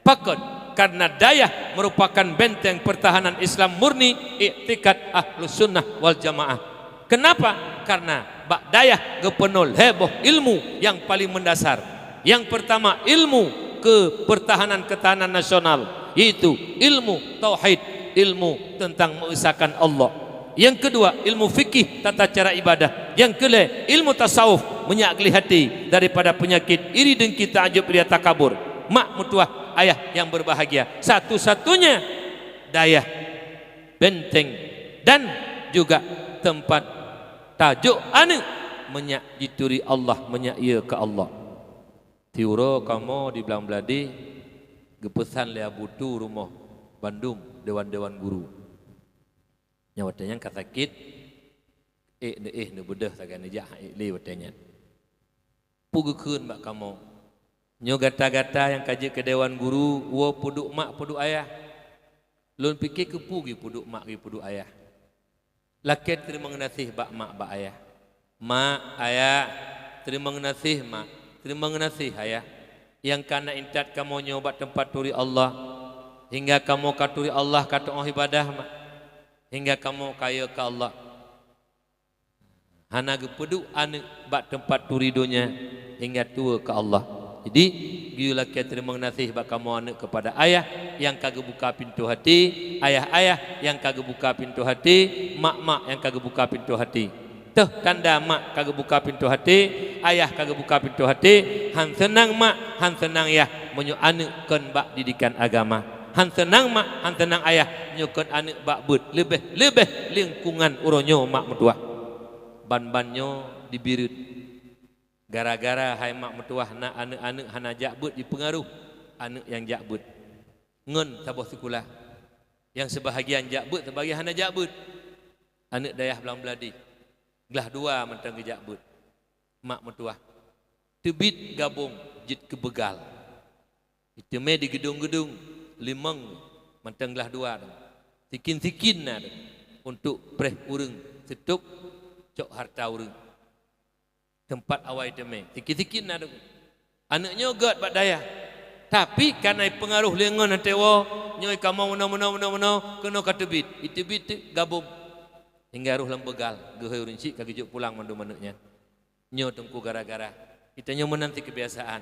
Pakon? Karena dayah merupakan benteng pertahanan Islam murni, iktikad Ahlus Sunnah wal Jamaah. Kenapa? Karena bak dayah geupeunoh lhèe boh ilmu nyang paling mendasar. Yang pertama, ilmu ke-, pertahanan ketahanan nasional, yaitu ilmu tauhid, ilmu tentang mengesahkan Allah. Yang kedua, ilmu fikih, tata cara ibadah. Yang keulhèe, ilmu tasawuf, meunyak gleh até daripada penyakit iri, dengki, takjub, ria, takabur. Mak meutuwah, ayah yang berbahagia, satu-satunya dayah, benteng, dan juga tempat tajok aneuk meunyak jituri Allah, meunyak ya keu Allah. Siuroe kamoe di Blang Bladeh geupeusan lé Abu Tu rumoh bandum dewan-dewan guru. Nyan watèe nyan ka sakét, ék neuéh neubeudôh sagai neujak han ék lé watèe nyan. Peue geukheun bak kamoe, "Nyoe gata-gata nyang ka jeuet keu dewan guru, woe peuduek mak peuduek ayah." Lôn pike, keupeue geupeuduek mak geupeuduek ayah? Lakèe teurimong geunaséh bak mak bak ayah. Mak, ayah, teurimong geunaséh mak, teurimong geunaséh ayah, nyang ka na intat kamoe nyoe bak teumpat turi Allah, hingga kamoe ka turi Allah, ka teuôh ibadah mak, hingga kamoe ka yö keu Allah. Hana geupeuduek aneuk bak teumpat turi donya hingga tuwoe keu Allah. Jadi, geuyue lakèe teurimong geunaséh bak kamoe aneuk keupada ayah nyang ka geubuka pintoe até, ayah-ayah nyang ka geubuka pintoe até, mak-mak nyang ka geubuka pintoe até. Teuh tanda mak ka geubuka pintoe até, ayah ka geubuka pintoe até, han seunang mak, han seunang yah meunyoe aneuk kon bak didikan agama. Han seunang mak, han seunang ayah, nyoe kon aneuk bak beuet, leubeh-leubeh lingkungan uroe nyoe mak meutuwah. Ban-ban nyoe dibireuet. Gara-gara hai mak meutuwah na aneuk-aneuk hana jak beuet jipeungaruh aneuk nyang jak beuet. Ngon saboh sikula, nyang seubahagian jak beuet, seubahagian hana jak beuet. Aneuk dayah Blang Bladeh, glah dua mantong geujak beuet. Mak meutuwah, teubiet gabong jeuet keu beugal. Jiteumé di geudong-geudong, limong Mantong glah dua tu. Sikin-sikin na tu. Untuk preh ureuëng, seutôb cok harta ureuëng. Teumpat awai teumé, sikin-sikin na tu. Aneuëk nyoe gét bak dayah. Tapi kana ipeungaroh lé ngon até woe, nyoe kamoe meunoe, meunoe, meunoe, meunoe, keunoe ka teubiet. Iteubiet teuk gabong. Hingga roh lam beugal, geuhôi ureuëng chik ka geujok pulang mandum aneuëk nyan. Nyoe teungku gara-gara. Geutanyoe meunan cit keubiasaan.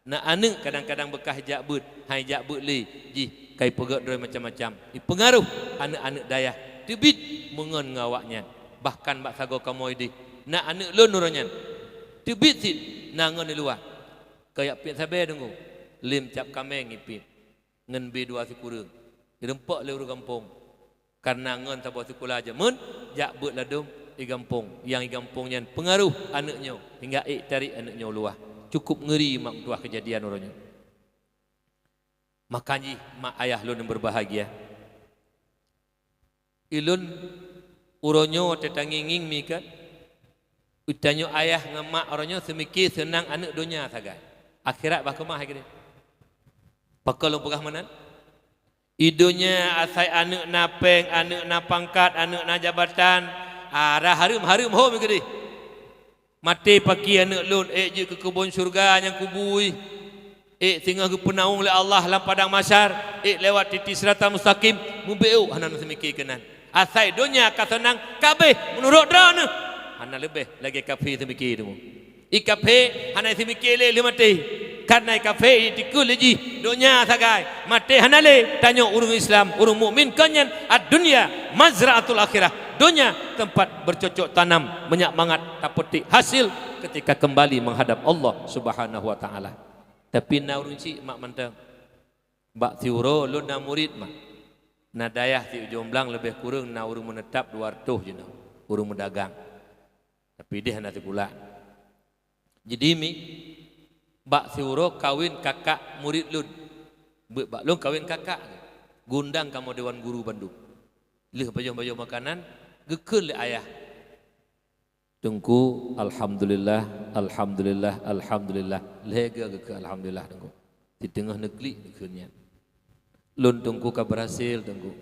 Na aneuëk kadang-kadang beukah jak beuet, hai jak beuet lé, jih ka ipeugét droe macam-macam. Ipeungaroh aneuëk-aneuëk dayah, teubiet meungon ngon awaknyan. Bahkan bak sagoe kamoe idéh, na aneuëk lôn uroe nyan. Teubiet cit na ngon di luwa. Ka jak piep sabé teungku. Lém cap kaméng ipiep. Ngon bie dua sikureueng. Irumpok lé ureuëng gampông. Kareuna ngon saboh sikula jameun, jak beuet ladôm i gampông. Nyang i gampông nyan peungaroh aneuëk nyoe, hingga ék tarek aneuëk nyoe u luwa. Cukup ngeuri mak meutuwah keujadian uroe nyoe. Maka jih mak ayah lôn nyang berbahagia. Ilôn uroe nyoe teutangieng-ngieng mi kan? Geutanyoe ayah ngon mak uroe nyoe seumike seunang aneuëk donya sagai. Akhirat bah keumah hai keudeh. Pakon lôn peugah meunan? I donya asai aneuëk na péng, aneuëk na pangkat, aneuëk na jabatan, ah, hareuem-hareuem ho mi keudeh. Maté paki aneuëk lôn, ék jeuet keu keubon syeuruga nyang kubui. Ék singoh geupeunawong lé Allah lam padang mahsyar, ék lewat titi siratal mustaqim, mubeuôk hana seumike keunan. Asai donya ka seunang kabeh meunurot droeneuh. Hana leubeh lagée kafé seumike teuma. I kafé hana seumike lé lheueh maté. Kareuna i kafé itikeue lé jih donya sagai, maté hana lé. Tanyoe ureuëng Islam, ureuëng mukmin kon nyan, ad-dunya mazra'atul akhirah. Donya tempat bercocok tanam, meunyak mangat tapetik hasil ketika kembali menghadap Allah Subhanahu wa Ta'ala. Tapi na ureuëng chik mak mantong. Bak siuroe lôn na murit mak. Na dayah si Ujong Blang leubeh kureueng na ureuëng meunetap dua reutôh jinoe, ureuëng meudagang. Tapi idéh hana sikula. Jadi mi, bak siuroe kawen kakak murit lôn. Beuet bak lôn kawen kakak. Geuundang kamoe dewan guru bandum. Lheueh pajoh-pajoh makanan, geukheun lé ayah. Teungku, alhamdulillah, alhamdulillah, alhamdulillah. Lhée geu geukheun alhamdulillah teungku. Siteungoh neuklik geukheun nyan. Lôn teungku ka beurhasil teungku.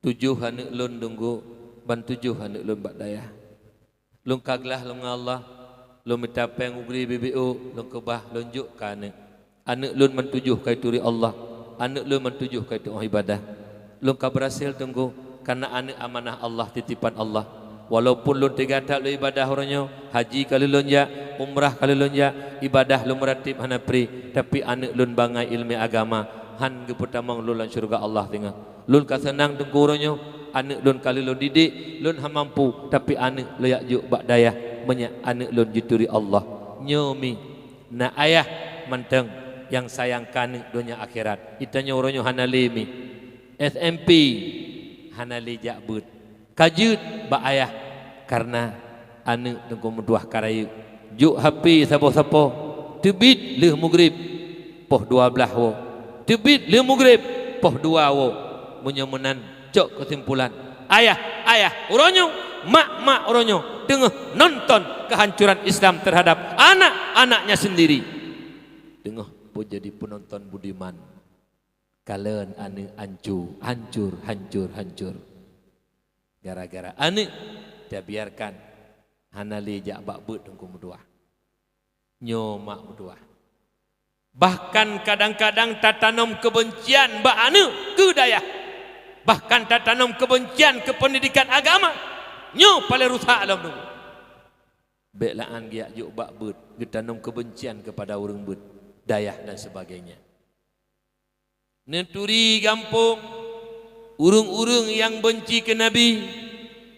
Tujoh aneuëk lôn teungku, ban tujoh aneuëk lôn bak dayah. Lôn ka glah lôn ngon Allah, lôn mita péng u gri B B O, lôn keubah, lôn jok keu aneuëk. Aneuëk lôn mantujôh ka ituri Allah, aneuëk lôn mantujôh ka ituri ibadah. Lôn ka beurhasil teungku, kareuna aneuëk amanah Allah, titipan Allah. Walaupun lôn teuga that lôn ibadah uroe nyoe, haji ka lheueh lôn jak, umrah ka lheueh lôn jak, ibadah lôn meuratéb hana pri, tapi aneuëk lôn bangai iéleumé agama, han geupeutamong lôn lam syeuruga Allah singoh. Lôn ka seunang teungku uroe nyoe, aneuëk lôn ka lheueh lôn didik, lôn hana mampu, tapi aneuëk lôn jak jok bak dayah, meunyak aneuëk lôn jituri Allah. Nyoe mi, na ayah mantong nyang sayang keu aneuëk donya akhirat. Geutanyoe uroe nyoe hana lé mi. S M P hana lé jak beuet. Ka jeuet bak ayah, kareuna aneuëk teungku meutuwah ka rayeuk. Jok H P saboh-saboh, teubiet lheueh mugreb, poh dua blaih woe. Teubiet lheueh mugreb, poh dua woe. Meunyoe meunan, cok keusimpulan. Ayah-ayah uroe nyoe, mak-mak uroe nyoe teungoh nonton kehancuran Islam terhadap anak-anaknya sendiri. Teungoh pun jadi penonton budiman. Kalon aneuëk ancu, hancur, hancur, hancur. Gara-gara aneuëk tabiarkan hana lé jak bak beuet teungku meutuwah. Nyoe mak meutuwah. Bahkan kadang-kadang tatanom keubencian bak aneuëk keu dayah. Bahkan tatanom keubencian keu peundidikan agama. Nyoe paleng rusak lom teungku. Bék laan geujak jok bak beuet, geutanom keubencian keupada ureuëng beuet, dayah dan sebagainya. Neuturi gampông ureuëng-ureuëng nyang beunci keu Nabi.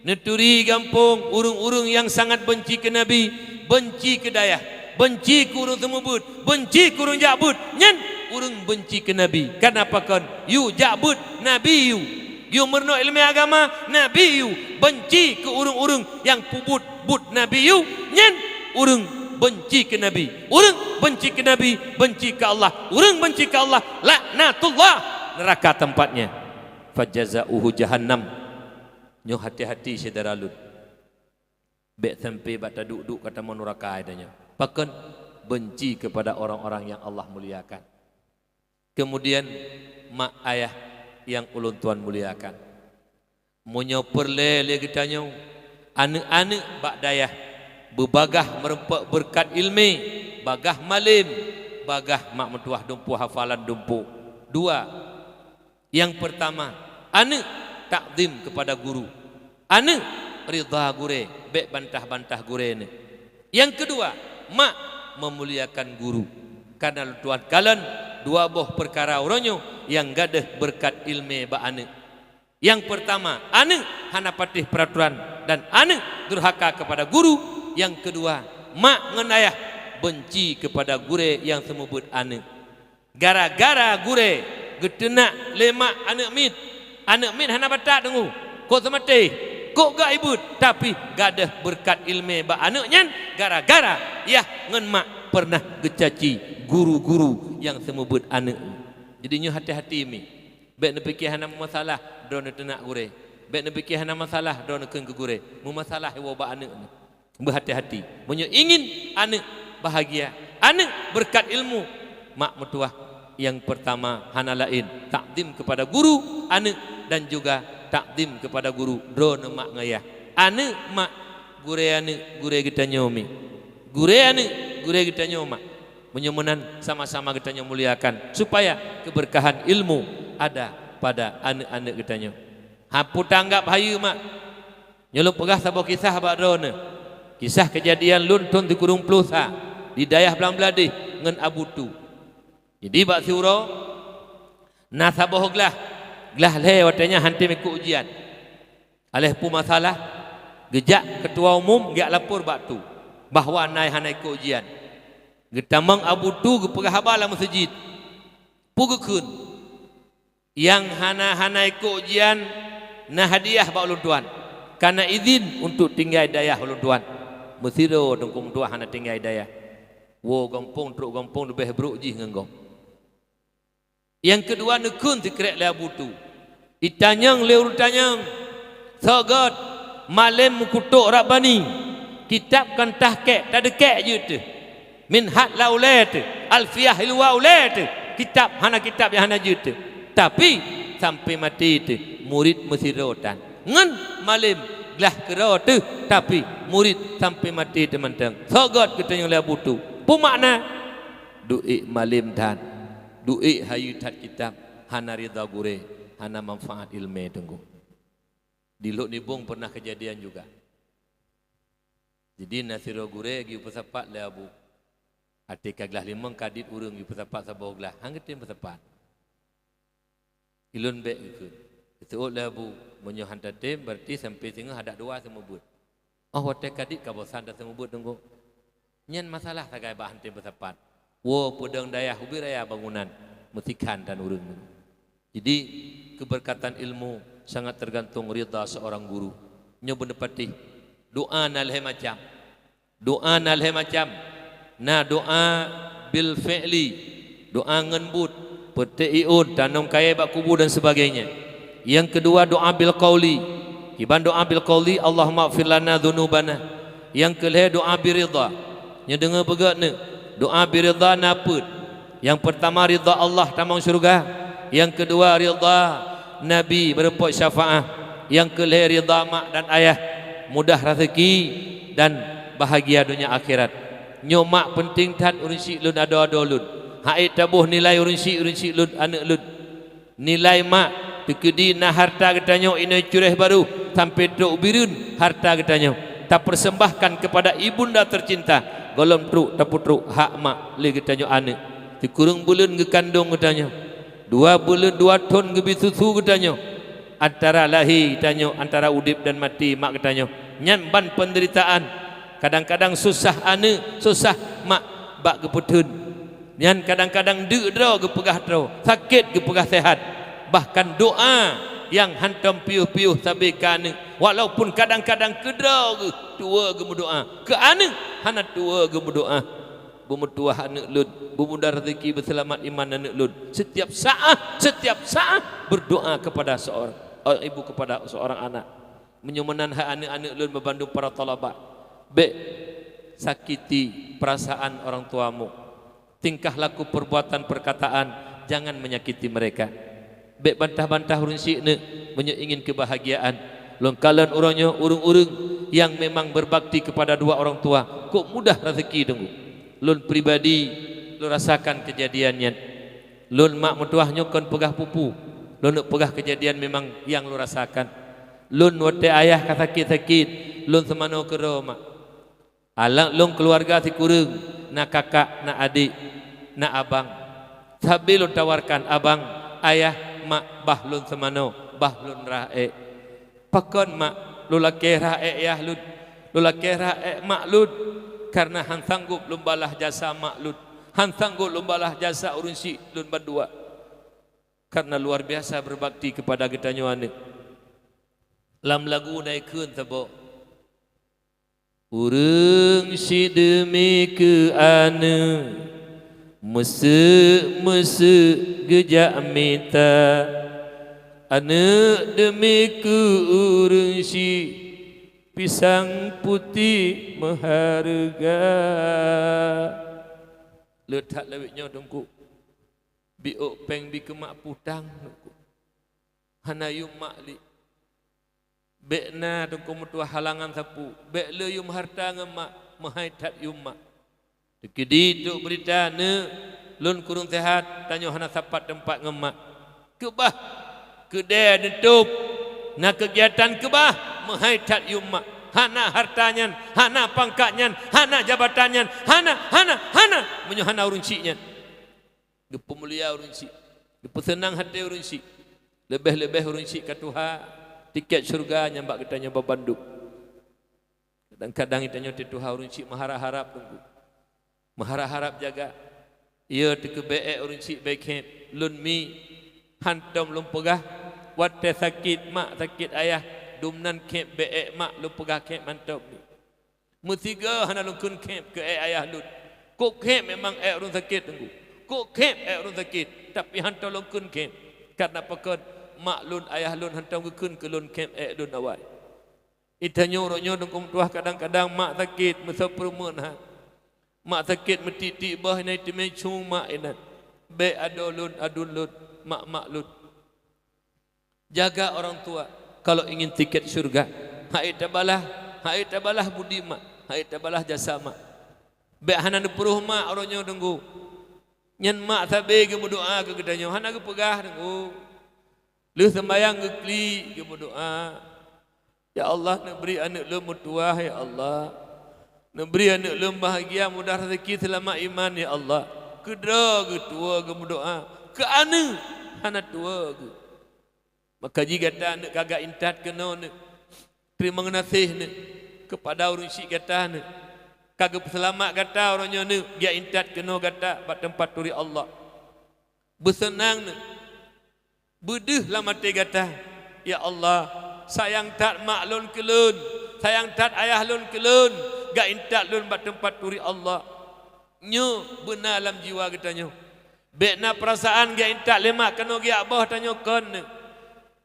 Neuturi gampông ureuëng-ureuëng nyang sangat beunci keu Nabi, beunci keu dayah, beunci keu ureuëng seumeubeuet, beunci keu ureuëng jak beuet. Nyan ureuëng beunci keu Nabi. Kareuna pakon? Yue jak beuet Nabi yue. Yue meurunoe iéleumé agama Nabi yue. Beunci keu ureuëng-ureuëng nyang peubuet buet Nabi yue. Nyan ureuëng beunci keu Nabi. Ureuëng beunci keu Nabi, beunci keu Allah. Ureuëng beunci keu Allah, laknatullah, neuraka tempatnya. Fajazauhu jahannam. Nyoe hati-hati syedara lôn. Bék sampai bak taduek-duek ka tamong neuraka tanyoe. Pakon? Beunci keupada orang-orang nyang Allah muliakan. Kemudian, mak ayah nyang ulôn tuan muliakan. Meunyoe peureulée lé geutanyoe, aneuëk-aneuëk bak dayah beubagaih meureumpok beureukat iéleumé, bagaih malem, bagaih mak meutuwah dumpeue hafalan dumpeue. Dua, nyang peurtama, aneuëk takzim keupada guru. Aneuëk ridha gurée, bék bantah-bantah gurée neuh. Nyang keudua, mak meumuliakan guru. Kareuna lôn tuan kalon dua boh peukara uroe nyoe nyang gadôh beureukat iéleumé bak aneuëk. Nyang peurtama, aneuëk hana patéh peuratoran dan aneuëk durhaka keupada guru. Nyang keudua, mak ngon ayah beunci keupada gurée nyang seumeubeuet aneuëk. Gara-gara gurée geuteunak lé mak aneuëk miet, aneuëk miet hana batat deungoe, kok seumaté, kok gak ibuet, tapi gadôh beureukat iéleumé bak aneuëk nyan gara-gara yah ngon mak peureunah geucaci guru-guru nyang seumeubeuet aneuëk. Jadi nyoe hati-hati mi. Bék neupike hana meumasalah droeneuh teunak gurée. Bék neupike hana masalah droeneuh kheun keu gurée. Meumasalah iwoe bak aneuëk nyoe. Beuhati-hati. Meunyoe ingin aneuëk bahagia, aneuëk beureukat ilmu, mak meutuwah nyang peurtama hana laén takzim keupada guru aneuëk dan juga takzim keupada guru droeneuh mak ngon yah. Aneuëk mak gurée aneuëk gurée geutanyoe mi. Gurée aneuëk gurée geutanyoe mak. Meunyoe meunan sama-sama geutanyoe muliakan supaya keubeurkahan ilmu ada pada aneuëk-aneuëk geutanyoe. Hana peue tanggab hayeue mak. Nyoe lôn peugah saboh kisah bak droeneuh. Kisah keujadian lôn thon sikureueng ploh sa di dayah Blang Bladeh ngon Abu Tu. Jadi bak siuroe na saboh glah, glah lhée watée nyan hana tém ikot ujian. Aléh peue masalah, geujak keutua umum geujak lapor bak Tu bahwa na hana ikot ujian. Geutamong Abu Tu geupeugah haba lam meuseujid. Peue geukheun? Nyang hana-hana ikot ujian na hadiah bak ulôn tuan. Kana idhin untuk tinggai dayah ulôn tuan. Meusidroe teungku meutuah hana tinggai dayah. Woe gampông trok gampông leubeh brok jih ngon gob. Nyang keudua neukheun sikrék lé Abu Tu. Itanyong lé ureuëng tanyong. Soe göt malém meukutok Rabbani. Kitab kan tahkek tadeukek jeuet teuh. Minhaj la ulée teuh, Alfiah Hilwa ulée teuh, kitab hana kitab nyang hana jeuet teuh. Tapi sampai maté teuh murit meusidroe tan. Ngon malém glah keudroe teuh, tapi murit sampai maté teuh mantong. Soe göt geutanyong lé Abu Tu. Peue makna? Duek malém that, duek hayeue that kitab, hana ridha gurée, hana manfaat iéleumé teungku. Di Lhok Nibong pernah kejadian juga. Jadi na sidroe gurée geupeusapat lé Abu. Até ka glah limong ka dit ureuëng geupeusapat saboh glah, han geutem peusapat. Ilôn bék geukheun. Geuseuôt lé Abu, meunyoe han tatem, berarti sampai singoh adak dua seumeubeuet. Oh watée ka dit ka bosan taseumeubeuet teungku. Nyan masalah sagai bak han tem peusapat. Woe peudong dayah ubit raya bangunan, meusikhan tan ureuëng. Jadi, keberkatan ilmu sangat tergantung ridha seorang guru. Nyoe beuneupati, doa na lhée macam. Doa na lhée macam. Na doa bil fi'li, doa ngon buet, peuték iôn, tanom kayée bak kubu dan sebagainya. Nyang keudua doa bil qauli. Kiban doa bil qauli, Allahummaghfir lana dzunubana. Nyang keulhée doa biridha. Nyoe deungoe beugét neuh, doa biridha na peuet. Nyang peurtama ridha Allah tamong syeuruga, nyang keudua ridha Nabi meurumpok syafaah, nyang keulhée ridha mak dan ayah, mudah raseuki dan bahagia donya akhirat. Nyoe mak peunteng that ureuëng syiek lôn adoe-adoe lôn. Haiek taboh nilai ureuëng syiek, ureuëng syiek lôn, aneuëk lôn. Nilai mak, teukeudi na harta geutanyoe inoe curéh barôh sampai trok bireuen harta geutanyoe, tapersembahkan kepada ibunda tercinta, gohlom trok tapeutrok hak mak lé geutanyoe aneuëk. Sikureueng buleuen geukandong geutanyoe, dua buleuen dua thon geubi susu geutanyoe, antara lahé geutanyoe, antara udeb dan maté mak geutanyoe. Nyan ban peunderitaan. Kadang-kadang susah aneuëk, susah mak bak geupeutheun. Nyan kadang-kadang deuk droe geupeugah droe, sakét geupeugah seuhat. Bahkan doa nyang hántom piôh-piôh sabe keu aneuëk, walaupun kadang-kadang keu droe geuh tuwoe geumeudoa, keu aneuëk hana tuwoe geumeudoa. Beumeutuwah aneuëk lôn, beumudah rezeki, beuseulamat iman aneuëk lôn. Setiap saat, setiap saat berdoa kepada seorang, eh, ibu kepada seorang anak. Meunyoe meunan hai aneuëk-aneuëk lôn meubandum para thalabah, bék sakiti perasaan orang tuamu. Tingkah laku, perbuatan, perkataan, jangan menyakiti mereka. Bék bantah-bantah ureuëng syiek neuk meunyoe ingin keubahagiaan. Lôn kalon uroe nyoe ureuëng-ureuëng nyang memang berbakti kepada dua orang tua, kok mudah rezeki teungku. Lôn pribadi, lôn rasakan keujadian nyan. Lôn mak meutuwah nyoe kon peugah pupu, lôn neuk peugah keujadian memang nyang lôn rasakan. Lôn watée ayah ka sakét-sakét, lôn seumanoe keudroe mak. Alam lôn keuluwarga sikureueng, na kakak, na adék, na abang. Sabe lôn tawarkan abang, ayah, mak, bah lôn seumanoe, bah lôn rhah ék. Pakon mak, lôn lakée rhah ék yah lôn, lôn lakée rhah ék mak lôn, kareuna han sanggob lôn balaih jasa mak lôn, han sanggob lôn balaih jasa ureuëng syiek lôn bandua. Kareuna luar biasa berbakti kepada geutanyoe aneuëk. Lam lagu na ikheun saboh. Ureuëng syiek deumi keu aneuëk, meuseuk-meuseuk geujak mita. Aneuëk deumi keu ureuëng syiek, pisang putéh meuhareuga. Le that lawét nyoe teungku. Bi ôk péng bi keumak putang teungku. Hana yum mak li. Bék na teungku meutuwah halangan sapeue, bék le yum harta ngon mak, meuhai that yum mak. Teukeudi trok beurita neuk lôn kureueng seuhat, tanyoe hana sapat teumpat ngon mak. Keubah, keudée neutôb, na keugiatan keubah, meuhai that yum mak. Hana harta nyan, hana pangkat nyan, hana jabatan nyan, hana, hana, hana, meunyoe hana ureuëng syiek nyan. Geupeumulia ureuëng syiek, geupeuseunang até ureuëng syiek, leubeh-leubeh ureuëng syiek ka tuha tiket syeuruga nyang bak geutanyoe bandum. Kadang-kadang geutanyoe teutuha ureuëng syiek meuharab-harab teungku, meuharab-harab jaga. Yo teukeubeuék ureuëng syiek bék héb, lôn mi hántom lôn peugah, watée sakét mak sakét ayah, dumnan héb bék ék mak lôn peugah héb mantong mi. Meusigoe hana lôn kheun héb keu ék ayah lôn. Kok héb memang ék ureuëng sakét teungku. Kok héb ék ureuëng sakét, tapi hántom lôn kheun héb. Kareuna pakon, mak lôn, ayah lôn hántom geukheun keu lôn héb ék lôn awai. Geutanyoe uroe nyoe teungku meutuwah kadang-kadang mak sakét meusapeureumeun ha. Mak sakét meutik-tik boh inan teumé cong mak inan. Bék adoe lôn, aduen lôn, mak-mak lôn. Jaga orang tua kalau ingin tiket syurga. Hai tabalah, hai tabalah budi mak, hai tabalah jasa mak. Bék hana neupeurôh mak uroe nyoe teungku. Nyan mak sabe geumeudoa keu geutanyoe, hana geupeugah teungku. Lheueh seumbahyang geuklik geumeudoa, "Ya Allah, neubri aneuëk lôn meutuwah, ya Allah. Neubri aneuëk lôn bahagia, mudah rezeki, seulamat iman, ya Allah." Keudroe geutuwoe geumeudoa, keu aneuëk hana tuwoe geu. Maka jih gata neuk ka gak intat keunoe neuk. Teurimong geunaséh neuk keupada ureuëng syiek gata neuk. Ka geupeuseulamat gata uroe nyoe neuk, jak intat keunoe gata bak teumpat turi Allah. Beuseunang neuk. Beudeuh lam até gata, "Ya Allah, sayang that mak lôn keu lôn, sayang that ayah lôn keu lôn, gak intat lôn bak teumpat turi Allah." Nyoe beuna lam jiwa geutanyoe. Bék na peurasaan geuintat lé mak keunoe geujak boh tanyoe kon neuk.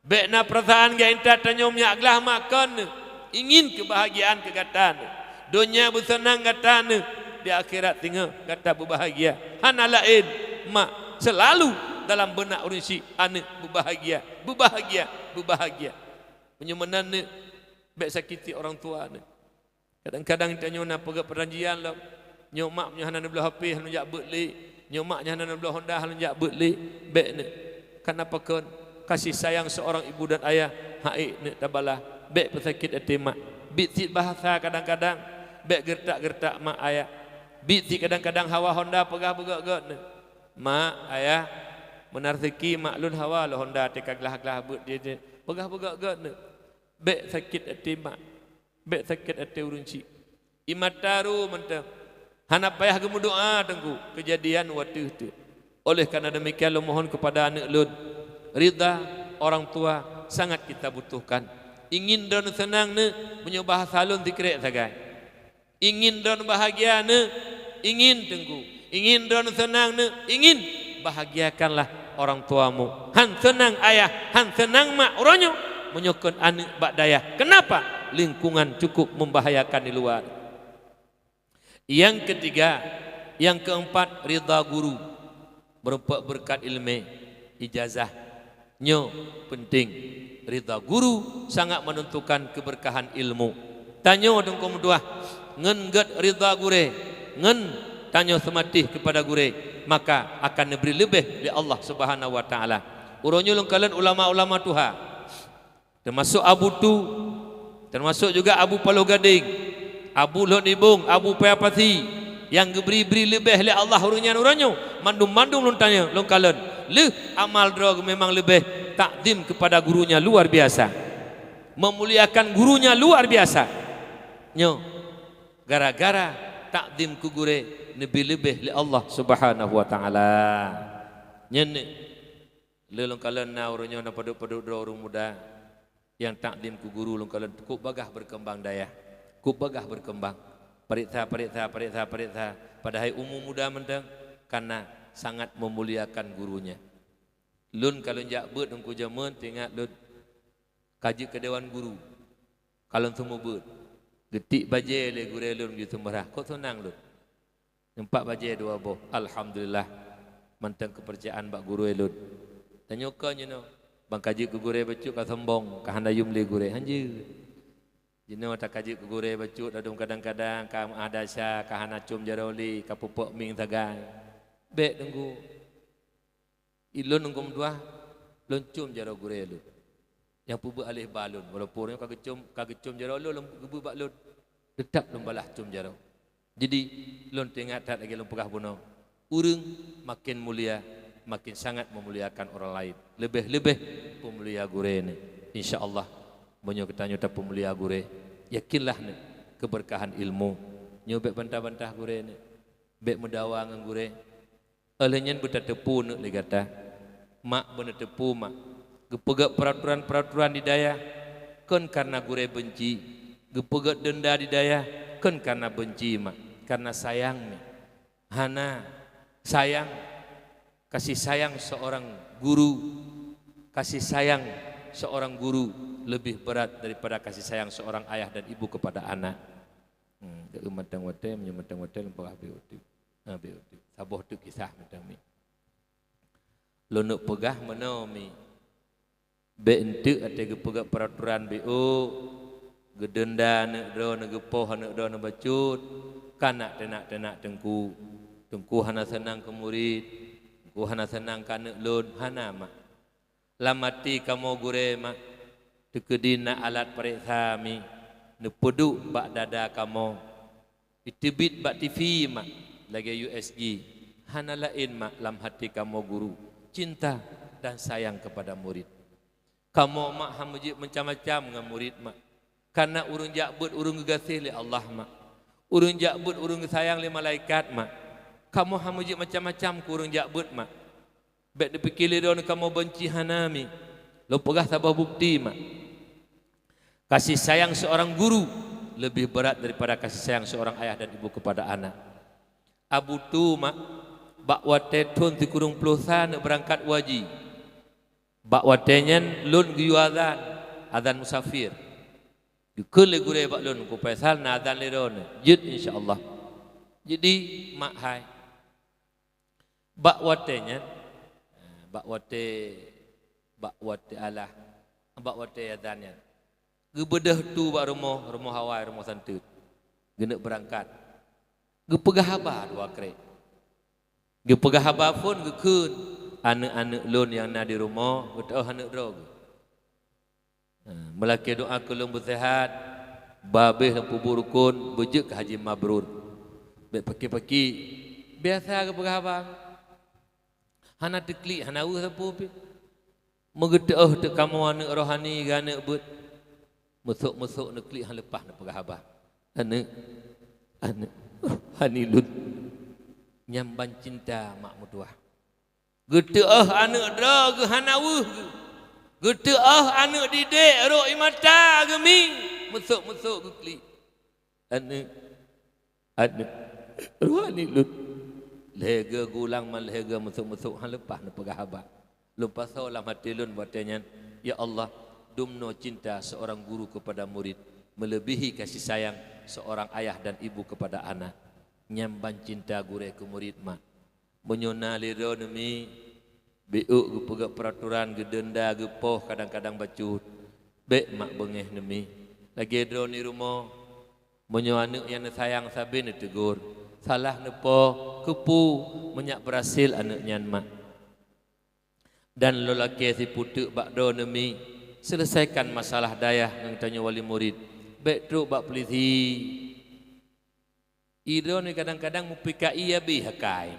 Bék na peurasaan geuintat tanyoe meujak glah mak kon neuk. Ingin keubahagiaan keu gata neuk. Donya beuseunang gata neuk, di akhirat singoh gata beubahagia. Hana laén mak, seulalu dalam beunak ureuëng syiek aneuëk beubahagia, beubahagia, beubahagia. Meunyoe meunan neuk, bék sakiti orang tua neuk. Kadang-kadang tanyoe na peugah peujanjian lom. Nyoe mak nyoe hana neubloe H P, hana jak beuet lé. Nyoe mak nyoe hana neubloe Honda, hana jak beuet lé. Bék neuk. Kana pakon, kasih sayang seorang ibu dan ayah, hana ék neuk tabalah. Bék peusakét até mak. Biet cit bahasa kadang-kadang, bék geureutak-geureutak mak ayah. Biet cit kadang-kadang hawa Honda peugah beugöt-göt neuk. "Mak, ayah, meunan rezeki mak lôn hawa lôn Honda teuka glah-glah beuet jih." Peugah beugöt-göt neuk. Bék sakét até mak. Bék sakét até ureuëng syiek. Ié mata ru mantong. Hana payah geumeudoa teungku, keujadian wateueh teuk. Oleh karena demikian, lôn mohon kepada aneuëk lôn, ridha orang tua sangat kita butuhkan. Ingin droeneuh seunang neuk, meunyoe bahasa lôn sikrek sagai. Ingin droeneuh bahagia neuk, ingin teungku. Ingin droeneuh seunang neuk, ingin. Bahagiakanlah orang tuamu. Han seunang ayah, han seunang mak uroe nyoe, meunyoe kon aneuëk bak dayah. Kenapa? Lingkungan cukup membahayakan di luar. Yang ketiga, yang keempat, ridha guru. Meureumpok beureukat ileumé, ijazah. Nyoe peunteng. Ridha guru sangat menentukan keberkahan ilmu. Tanyoe teungku meutuah, ngon gét ridha gurée, ngon tanyoe seumatéh keupada gurée, maka akan neubri leubeh lé Allah Subhanahu wa Taala. Uroe nyoe lôn kalon ulama-ulama tuha, teumasok Abu Tu, teumasok juga Abu Paloh Gadeng, Abu Lhot Nibong, Abu Paya Pasi, nyang geubri-bri leubeh lé Allah ureuëng nyan uroe nyoe. Mandum-mandum lôn tanyoe, lôn kalon, lheueh amal droe memang leubeh takzim kepada gurunya luar biasa, memuliakan gurunya luar biasa. Nyoe gara-gara takzim keu gurée neubri leubeh lé Allah Subhanahu wa Taala. Nyan ni, lé lôn kalon na uroe nyoe na padub-padub droe ureuëng muda nyang takzim keu guru, lôn kalon kôb bagah berkembang dayah, kôb bagah berkembang. Pareksa, pareksa, pareksa, pareksa. Padahai umu muda mantong, karena sangat memuliakan gurunya. Lôn ka lôn jak beuet teungku jameun, teuingat lôn ka jeuet keu dewan guru. Ka lôn seumeubeuet, geutik bajée lé gurée lôn geuseumeurah, kok seunang lôn. Empat bajée dua boh, alhamdulillah, mantong keupeurcayaan bak gurée lôn. Tanyoe kon jinoe, ban ka jeuet keu gurée bacut ka sombong, ka hana yum lé gurée, hanjeuet. Jinoe ta ka jeuet keu gurée bacut, ladôm kadang-kadang ka meuah desya, ka hana com jaroe lé, ka peupuek mieng sagai. Bék teungku. Ilôn teungku meutuah, lôn com jaroe gurée lôn. Nyang peubeuet aléh ba lôn, walaupun nyoe ka geucom, ka geucom jaroe lôn, lôn geubeuet bak lôn, teutab lôn balaih com jaroe. Jadi, lôn teuingat that lagée lôn peugah bunoe, ureuëng makin mulia, makin sangat memuliakan orang lain. Leubeh-leubeh peumulia gurée nyoe. Insya Allah, meunyoe geutanyoe tapeumulia gurée, yakinlah nyoe, keubeurkahan ilmu. Nyoe bék bantah-bantah gurée nyoe, bék meudawa ngon gurée. Óh lheueh nyan beutateupeue neuk lé gata, mak beuneuteupeue mak, geupeugét peuraturan-peuraturan di dayah kon kareuna gurée beunci, geupeugét deunda di dayah kon kareuna beunci mak, kareuna sayang mi. Hana, sayang, kasih sayang seorang guru, kasih sayang seorang guru lebih berat daripada kasih sayang seorang ayah dan ibu kepada anak. Hmm, mantong watée, meunyoe mantong watée lôn peugah beu. Ha, beu. Saboh teuk kisah mantong mi. Lôn neuk peugah meunoe mi. Bék enteuk até geupeugah peuraturan B O, geudeunda aneuk droe, neugeupoh aneuk droe, neubacut, ka nak teunak-teunak teungku. Teungku hana seunang keu murit, teungku hana seunang keu aneuk lôn, hana mak. Lam até kamoe gurée mak, teukeudi na alat pareksa mi, neupeuduek bak dada kamoe. Iteubiet bak T V mak, lagée U S G, hana laén mak lam até kamoe guru, cinta dan sayang kepada murid. Kamoe mak hana meujeuet macam-macam ngon murid mak, kareuna ureuëng jak beuet ureuëng geugaséh lé Allah mak, ureuëng jak beuet ureuëng geusayang lé malaikat mak. Kamoe hana meujeuet macam-macam keu ureuëng jak beuet mak. Bék neupike lé droeneuh kamoe beunci, hana mi. Lôn peugah saboh bukeuti mak. Kasih sayang seorang guru lebih berat daripada kasih sayang seorang ayah dan ibu kepada anak. Abu Tu mak, bak watée thon sikureueng ploh sa neuk beurangkat u haji. Bak watée nyan lôn geuyue azan, azan musafir. Geukheun lé gurée bak lôn, "Teungku Faisal, na azan lé droeneuh, jeuet insya Allah." Jadi mak hai. Bak watée nyan, bak watée, bak watée alah, bak watée azan nyan, geubeudôh tu bak rumoh, rumoh awai, rumoh santeuet. Geuneuk beurangkat. Geupeugah haba dua krek. Geupeugah haba phon geukheun, "Aneuk-aneuk lôn nyang na di rumoh, geuteuôh aneuk droe geuh." Ha, meulakée doá keu lôn beuseuhat, babeh lôn peubuet rukon, beujeuet keu haji mabrur. Bék paki-paki. Biasa geupeugah haba. Hana teuklik, hana weueh sapeue pih. Meugeuteuôh teuh kamoe aneuk rohani geuh aneuk beuet. Meusok-meusok neuklik han leupah neupeugah haba. Aneuk, aneuk rohani lôn. Nyan ban cinta mak meutuah. Geuteuôh aneuk droe geuh hana weueh geuh. Geuteuôh aneuk didek rhot ie mata geuh mi. Meusok-meusok geuklik. Aneuk, aneuk rohani lôn. Lhée geuh geulang man lhée geuh meusok-meusok han leupah neupeugah haba. Lôn pasoe lam até lôn watée nyan, "Ya Allah, dumnoe cinta seorang guru kepada murid melebihi kasih sayang seorang ayah dan ibu kepada anak." Nyan ban cinta gurée keu murid mak. Meunyoe na lé droeneuh mi, Biôk geupeugét peuraturan, geudenda, geupoh, kadang-kadang bacut. Bék mak beungéh neumi. Lagée droeneuh rumoh, meunyoe aneuëk nyang neusayang sabe neuteugor, salah neupoh, keupeue meunyak beurhasil aneuëk nyan mak. Dan lôn lakée sipeuteuk bak droeneuh mi, seuleusaikan masalah dayah ngon tanyoe wali murit. Bék trok bak peulisi. Droeneuh kadang-kadang mupika ie bih akai.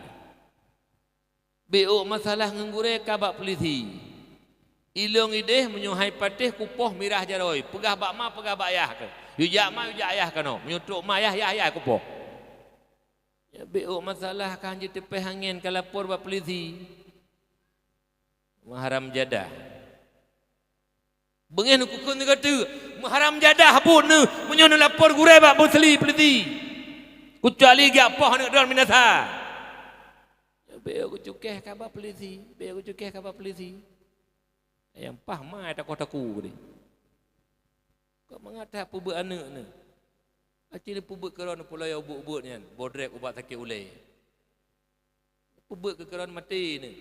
Biôk masalah ngon gurée ka bak peulisi. Ilong ideh meunyoe hai patéh kupoh mirah jaroe, peugah bak ma, peugah bak yah keuh. Yue jak ma, yue jak yah keunoe. Meunyoe trok ma yah, yah, yah kupoh. Ya, biôk masalah ka han jeuet teupéh angén ka lapor bak peulisi. Meuharam jadah. Beungéh neukukheun sigoe teuk, meuharam jadah buet neuh meunyoe neulapor gurée bak peulisi, peulisi. Keucuali geujak poh aneuëk droeneuh binasa. Bék kucukéh kaba peulisi, bék kucukéh kaba peulisi. Nyang paih mai takoh-takoh deh. Kok mangat that peubeuet aneuëk neuh. Aci neupeubeuet keudroe neupulo ubeut-ubeut nyan, bodrek ubat sakét ulée. Peubeuet keu keudroe maté neuh.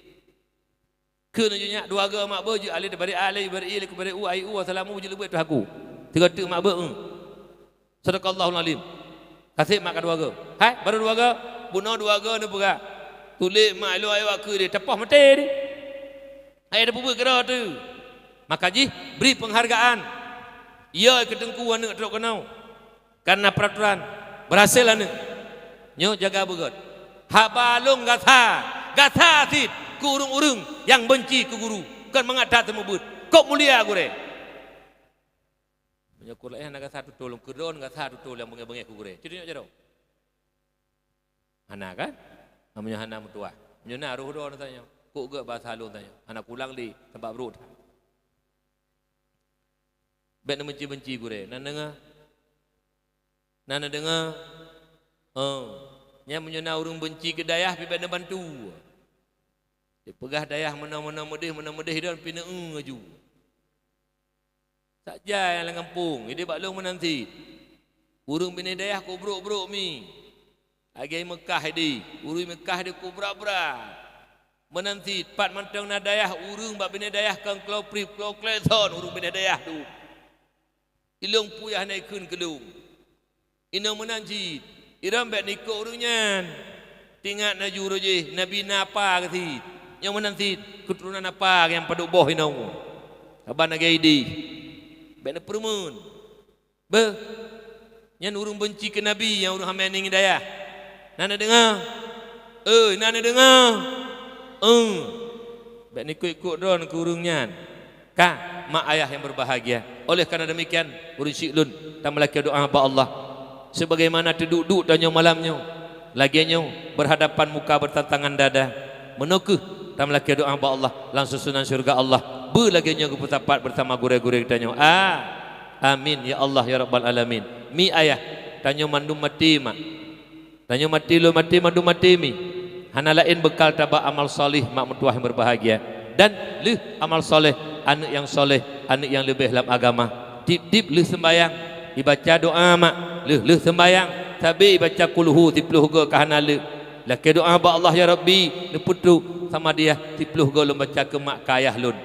Kheun jih nyak dua goe mak beuh jeuet alé bari alé bari ilé bari u ai u salamu jeuet leubeh tuhaku. Tiga teuk mak beuh. Sadaqallahul alim. Kaseb mak ka dua goe. Hai, baru dua goe. Bunoe dua goe neupeugah. Tulék mak ilong ayo aku deh. Teupah maté deh. Hai, ada peubeuet keudroe teuh. Maka jih beri penghargaan. Ya, keu teungku aneuëk trok keunoe. Karena peraturan, berhasil aneuëk. Nyoe jaga beugét. Haba lôn gasa, gasa cit keu ureuëng-ureuëng nyang beunci keu guru, kon mangat that seumeubeuet. Kok mulia gurée. Meunyoe keu laén hana gasa tutoe lôn, keu droeneuh gasa tutoe nyang beungéh-beungéh keu gurée. Cit nyoe jaroe. Hana kan? Meunyoe hana meutuah. Meunyoe na roh droeneuh tanyoe, kok gét basa lôn tanyoe. Hana kulang lé, sabab brok that. Bék neubenci-benci gurée. Na neudeungoe? Na neudeungoe? Oh. Nyan meunyoe na ureuëng beunci keu dayah, pih bék neubantu. Dipeugah dayah meunoe-meunoe meudeh, meunoe meudeh don, pih neueu laju. Saja nyang lam gampông, ideh bak lôn meunan cit. Ureuëng binéh dayah kok brok-brok mi. Lagée Meukah ideh, ureuëng Meukah ideh kok brat-brat. Meunan cit, pat mantong na dayah ureuëng bak binéh dayah kon kloe prip, kloe kleson ureuëng binéh dayah tu. Ilong puyah na ikheun keu lôn. Inoe meunan cit, iram bék neuikot ureuëng nyan. Tingat na jurôh jih, Nabi na apa keuh cit. Nyoe meunan cit, keuturonan apa nyang padub boh inoe. Saban lagée ideh. Bék neupeureumeun. Beuh, nyan ureuëng beunci keu Nabi nyang ureuëng hamé ngieng dayah. Na neudeungoe? Eh, na neudeungoe? Eh. Bék neuikot-ikot droeneuh keu ureuëng nyan. Ka, mak ayah yang berbahagia. Oleh karena demikian, ureuëng syik lôn, tameulakée doá bak Allah. Sebagaimana teuduek-duek tanyoe malam nyoe, lagée nyoe, berhadapan muka, bertantangan dada. Meunoe kheueh, tameulakée doá bak Allah, lam susunan syeuruga Allah. Beu lagée nyoe geupeusapat bersama gurée-gurée geutanyoe. A, amin, ya Allah, ya Rabbal Alamin. Mi ayah, tanyoe mandum maté, mak. Tanyoe maté, lôn maté, mandum maté mi. Hana laén beukal tabak amal saleh mak meutuwah nyang berbahagia. Dan lheueh amal saleh, aneuëk nyang saleh, aneuëk nyang leubeh lam agama. Tieb-tieb lheueh seumbahyang, ibaca doá mak, lheueh-lheueh seumbahyang, sabe ibaca kulhu siploh goe ka hana le. Lakée doá bak Allah, "Ya Rabbi, neupeutrok Samadiyah siploh goe lôn baca keu mak keu ayah lôn.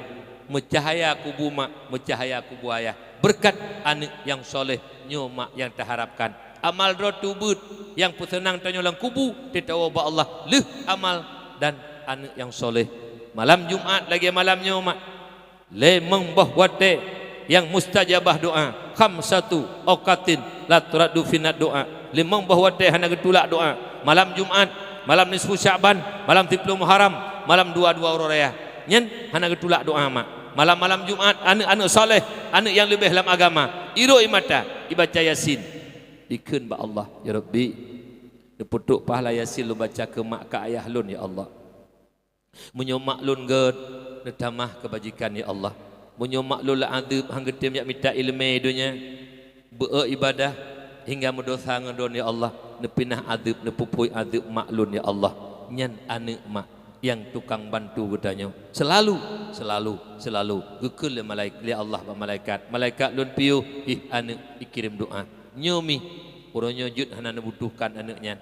Meucahaya kubu mak, meucahaya kubu ayah." Beureukat aneuëk nyang saleh, nyoe mak nyang taharapkan. Amal droe teubeut nyang peuseunang tanyoe lam kubu, teutabôh bak Allah lheueh amal dan aneuëk nyang saleh. Malam Jumat lagée malam nyoe mak, limong boh watée nyang mustajabah doá, khamsatu auqatin la turaddu fiha doá. Limong boh watée hana geutulak doá. Malam Jumat, malam nisfu Sya'ban, malam siploh Muharram, malam dua-dua uroe raya. Nyan hana geutulak doá mak. Malam-malam Jumat, aneuëk-aneuëk saleh, aneuëk nyang leubeh lam agama, iroi mata, ibaca Yasin. Ikheun bak Allah, "Ya Rabbi, neupeutrok pahala Yasin lôn baca keu mak keu ayah lôn, ya Allah. Meunyoe mak lôn gét, neutamah keubajikan, ya Allah. Meunyoe mak lôn lam adeueb, han geutem jak mita iéleumé donya, beu-e iébadah, hingga meudosa ngon droe, ya Allah, neupinah adeueb, neupeuphôi adeueb mak lôn, ya Allah." Nyan aneuëk mak nyang tukang bantu geutanyoe. Seulalu, seulalu, seulalu geukheun lé malaik-, lé Allah bak malaikat, "Malaikat lôn piôh, ih aneuëk, ikirém doá." Nyoe mi, uroe nyoe jeuet hana neubutuhkan aneuëk nyan.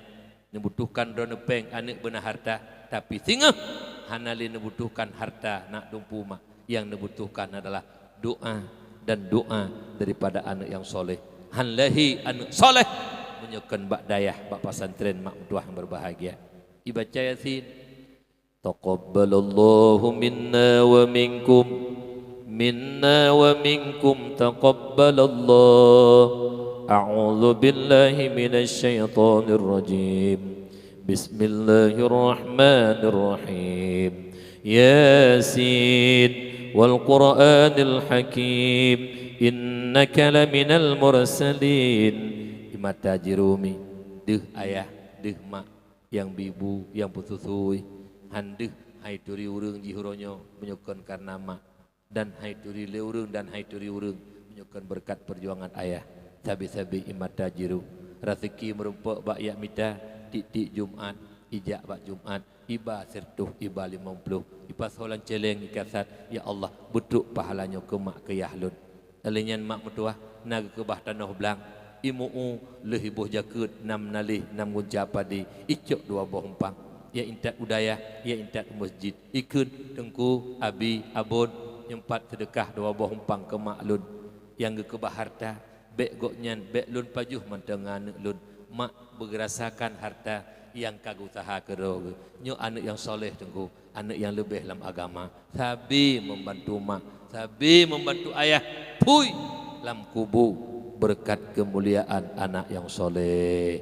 Neubutuhkan droeneuh péng, aneuëk beuna harta, tapi singoh hana lé neubutuhkan harta, nak dumpu mak. Yang neubutuhkan adalah doa dan doa daripada aneuk nyang soleh. Han lahé aneuk soleh meunyoe kon bak dayah, bak pesantren mak meutuah nyang berbahagia. Ibaca Yasin. Taqabbalallahu minna wa minkum, minna wa minkum taqabbalallah. A'udzu billahi minasy syaithanir rajim. Bismillahirrahmanirrahim. Yasin, wal Qur'anil Hakim, innaka laminal mursalin. Imata jirumi, deuh ayah, deuh mak, nyang bibu, nyang peususui, han deuh hai turi ureuëng jih uroe nyoe meunyoe kon kareuna mak, dan hai turi lé ureuëng dan hai turi ureuëng meunyoe kon beureukat peujuangan ayah. Sabe-sabe imata jiru, raseuki meurumpok bak jak mita, tieb-tieb Jumat, ijak bak Jumat, iba sireutôh, iba limong ploh, ipasoe lam céléng, ikasat, "Ya Allah, beutrok pahala nyoe keu mak keu yah lôn." Lheueh nyan mak meutuah na geukeubah tanoh blang, imu-u lheueh iboh jakeuet, nam naléh, nam gunca padé, icok dua boh umpang, ya intat u dayah, ya intat u meuseujid, ikheun, "Teungku, Abi, Abon, nyoe pat seudeukah dua boh umpang keu mak lôn nyang geukeubah harta, bék gobnyan, bék lôn pajoh mantong ngon aneuk lôn." Mak beugeurasakan harta nyang ka geusaha keudroe geuh. Nyoe aneuk nyang soleh, Teungku, aneuk nyang leubeh lam agama, sabe membantu mak, sabe membantu ayah, phui lam kubu beureukat keumuliaan anak nyang soleh.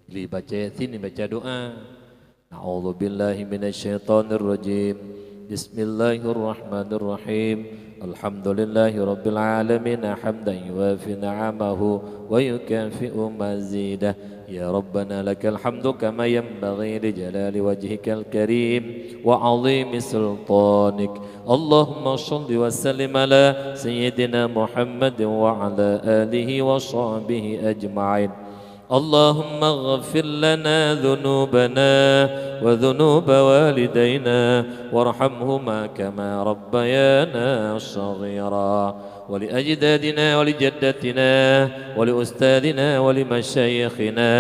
Li baca Yasin, baca doa. A'udzubillahi minasyaitonirrajim. Bismillahirrahmanirrahim. Alhamdulillahi rabbil alamin, hamdan yuwafi ni'amahu wa yukafi'u mazidah. Ya Rabbana lakal hamdu kama yanbaghi li jalali wajhikal karim wa 'azimi sultanik. Allahumma shalli wa sallim ala sayyidina Muhammadin wa ala alihi wa sahbihi ajma'in. اللهم اغفر لنا ذنوبنا وذنوب والدينا وارحمهما كما ربيانا صغيرا، ولأجدادنا ولجداتنا ولأستاذنا ولمشايخنا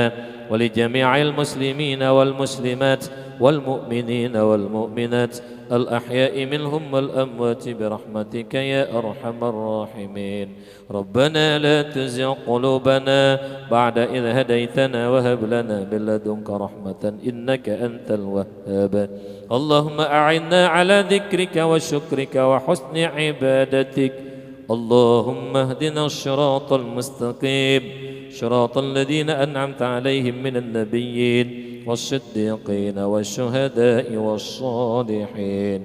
ولجميع المسلمين والمسلمات والمؤمنين والمؤمنات الأحياء منهم والأموات برحمتك يا أرحم الراحمين. ربنا لا تزغ قلوبنا بعد إذ هديتنا وهب لنا من لدنك رحمة إنك أنت الوهاب. اللهم أعنا على ذكرك وشكرك وحسن عبادتك. اللهم اهدنا الصراط المستقيم، صراط الذين أنعمت عليهم من النبيين والصديقين والشهداء والصالحين.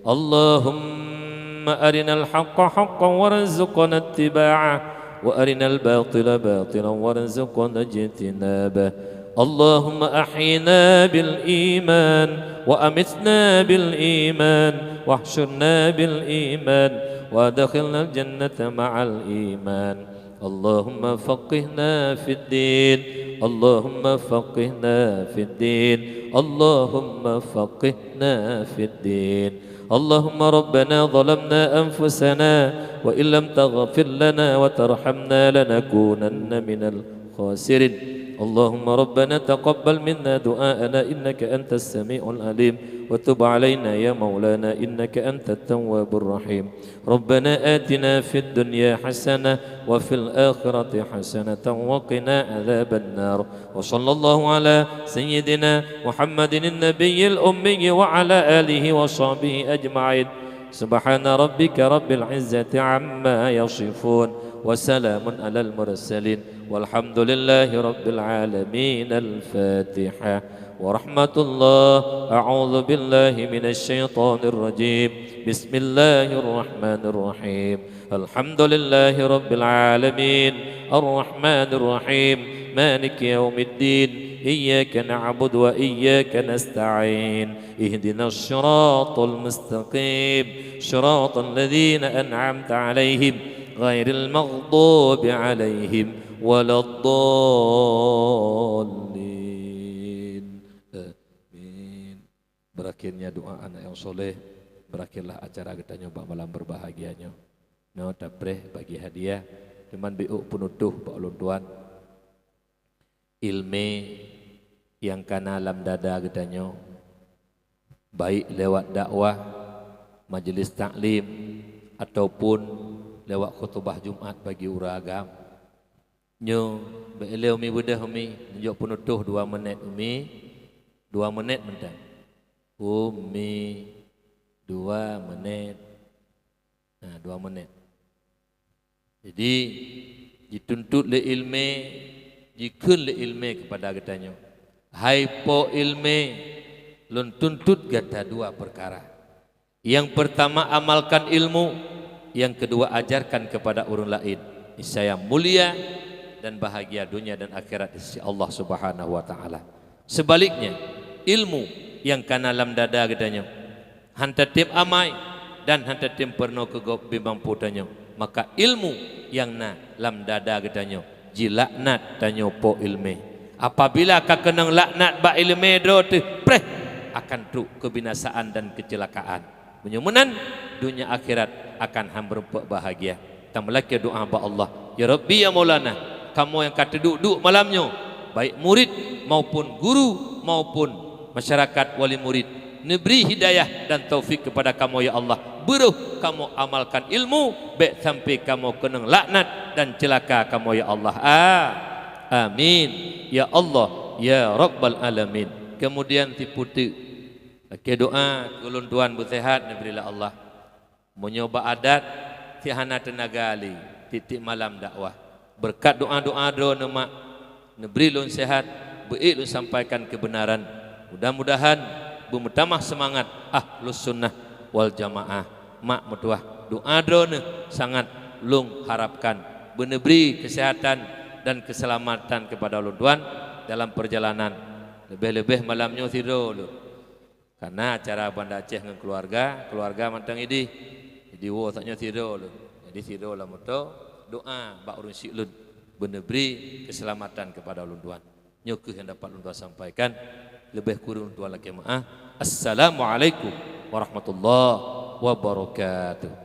اللهم أرنا الحق حقا وارزقنا اتباعه، وأرنا الباطل باطلا وارزقنا اجتنابه. اللهم أحينا بالإيمان، وأمتنا بالإيمان، واحشرنا بالإيمان، وأدخلنا الجنة مع الإيمان. اللهم فقهنا في الدين، اللهم فقهنا في الدين، اللهم فقهنا في الدين. اللهم ربنا ظلمنا أنفسنا وإن لم تغفر لنا وترحمنا لنكونن من الخاسرين. اللهم ربنا تقبل منا دعاءنا إنك أنت السميع العليم وتب علينا يا مولانا إنك أنت التواب الرحيم. ربنا آتنا في الدنيا حسنة وفي الآخرة حسنة وقنا عذاب النار. وصلى الله على سيدنا محمد النبي الأمي وعلى آله وصحبه أجمعين. سبحان ربك رب العزة عما يصفون. وسلام على المرسلين. والحمد لله رب العالمين. الفاتحة. ورحمة الله. أعوذ بالله من الشيطان الرجيم. بسم الله الرحمن الرحيم. الحمد لله رب العالمين. الرحمن الرحيم. مالك يوم الدين. إياك نعبد وإياك نستعين. اهدنا الصراط المستقيم. صراط الذين أنعمت عليهم غير المغضوب عليهم ولا الضالين. Amin. Berakhirnya doa anak yang soleh, berakhirlah acara geutanyoe bak malam berbahagia nyoe. Nyoe tapreh bagi hadiah, cuman biôk peunutôh bak ulôn tuan. Ilmé nyang kana lam dada geutanyoe, baik lewat dakwah, majelis taklim, ataupun lewat khutubah Jumat bagi ureuëng agam. Nyoe, bèk lé Umi beudôh, Umi. Neujok peunutôh dua menit, Umi. Dua menit mantong. Umi, dua menit. Nah, dua menit. Jadi, jituntut lé ileumèe, jikheun lé ileumèe keupada geutanyoe, "Hai po ileumèe, lôn tuntut gata dua peukara. Nyang peurtama, amalkan ilmu, nyang keudua, ajarkan keupada ureuëng laén, niscaya mulia dan bahagia donya dan akhirat di sisi Allah Subhanahu wa Taala. Seubaliknya, ilmu nyang ka na lam dada geutanyoe, hana tatem amai dan hana tatem peurunoe keu gob bimang po tanyoe, maka ilmu nyang na lam dada geutanyoe jilaknat tanyoe po ileumèe. Apabila ka keunong laknat bak ileumèe droe teuh, preh, akan trok keubinasaan dan keucilakaan. Meunyoe meunan, donya akhirat akan han meurumpok bahagia." Tameulakèe doa bak Allah, "Ya Rabbi, ya Maulana, kamoe nyang ka teuduek-duek malam nyoe, baik murid maupun guru maupun masyarakat wali murid, neubri hidayah dan taufik keupada kamoe, ya Allah. Beurôh kamoe amalkan ilmu, bèk sampoe kamoe keunong laknat dan ceulaka kamoe, ya Allah. A-, amin, ya Allah, ya Rabbal Alamin." Keumudian sipeue teuk, lakèe doa keu ulôn tuan beuseuhat neubri lé Allah. Meunyoe bak adat, si hana teunaga lé, tiep-tiep malam dakwah. Beureukat doa-doa droeneuh, Mak, neubri lôn seuhat, beu-ék lôn sampaikan keubeunaran. Mudah-mudahan beumeutamah seumangat Ahlussunnah wal Jamaah. Mak meutuah, doa droeneuh sangat lôn harapkan. Beuneubri keuseuhatan dan keuseulamatan keupada ulôn tuan dalam peurjalanan. Leubeh-leubeh malam nyoe sidroe lôn. Kareuna acara Banda Aceh ngon keuluwarga, keuluwarga mantong idéh. Jadi woe saat nyoe sidroe lôn. Jadi sidroe lam moto, doa bak ureuëng syik lôn, beuneubri keuseulamatan keupada ulôn tuan. Nyoe kheueh nyang dapat lôn tuan sampaikan. Leubeh kureueng ulôn tuan lakèe meu'ah. Assalamualaikum warahmatullahi wabarakatuh.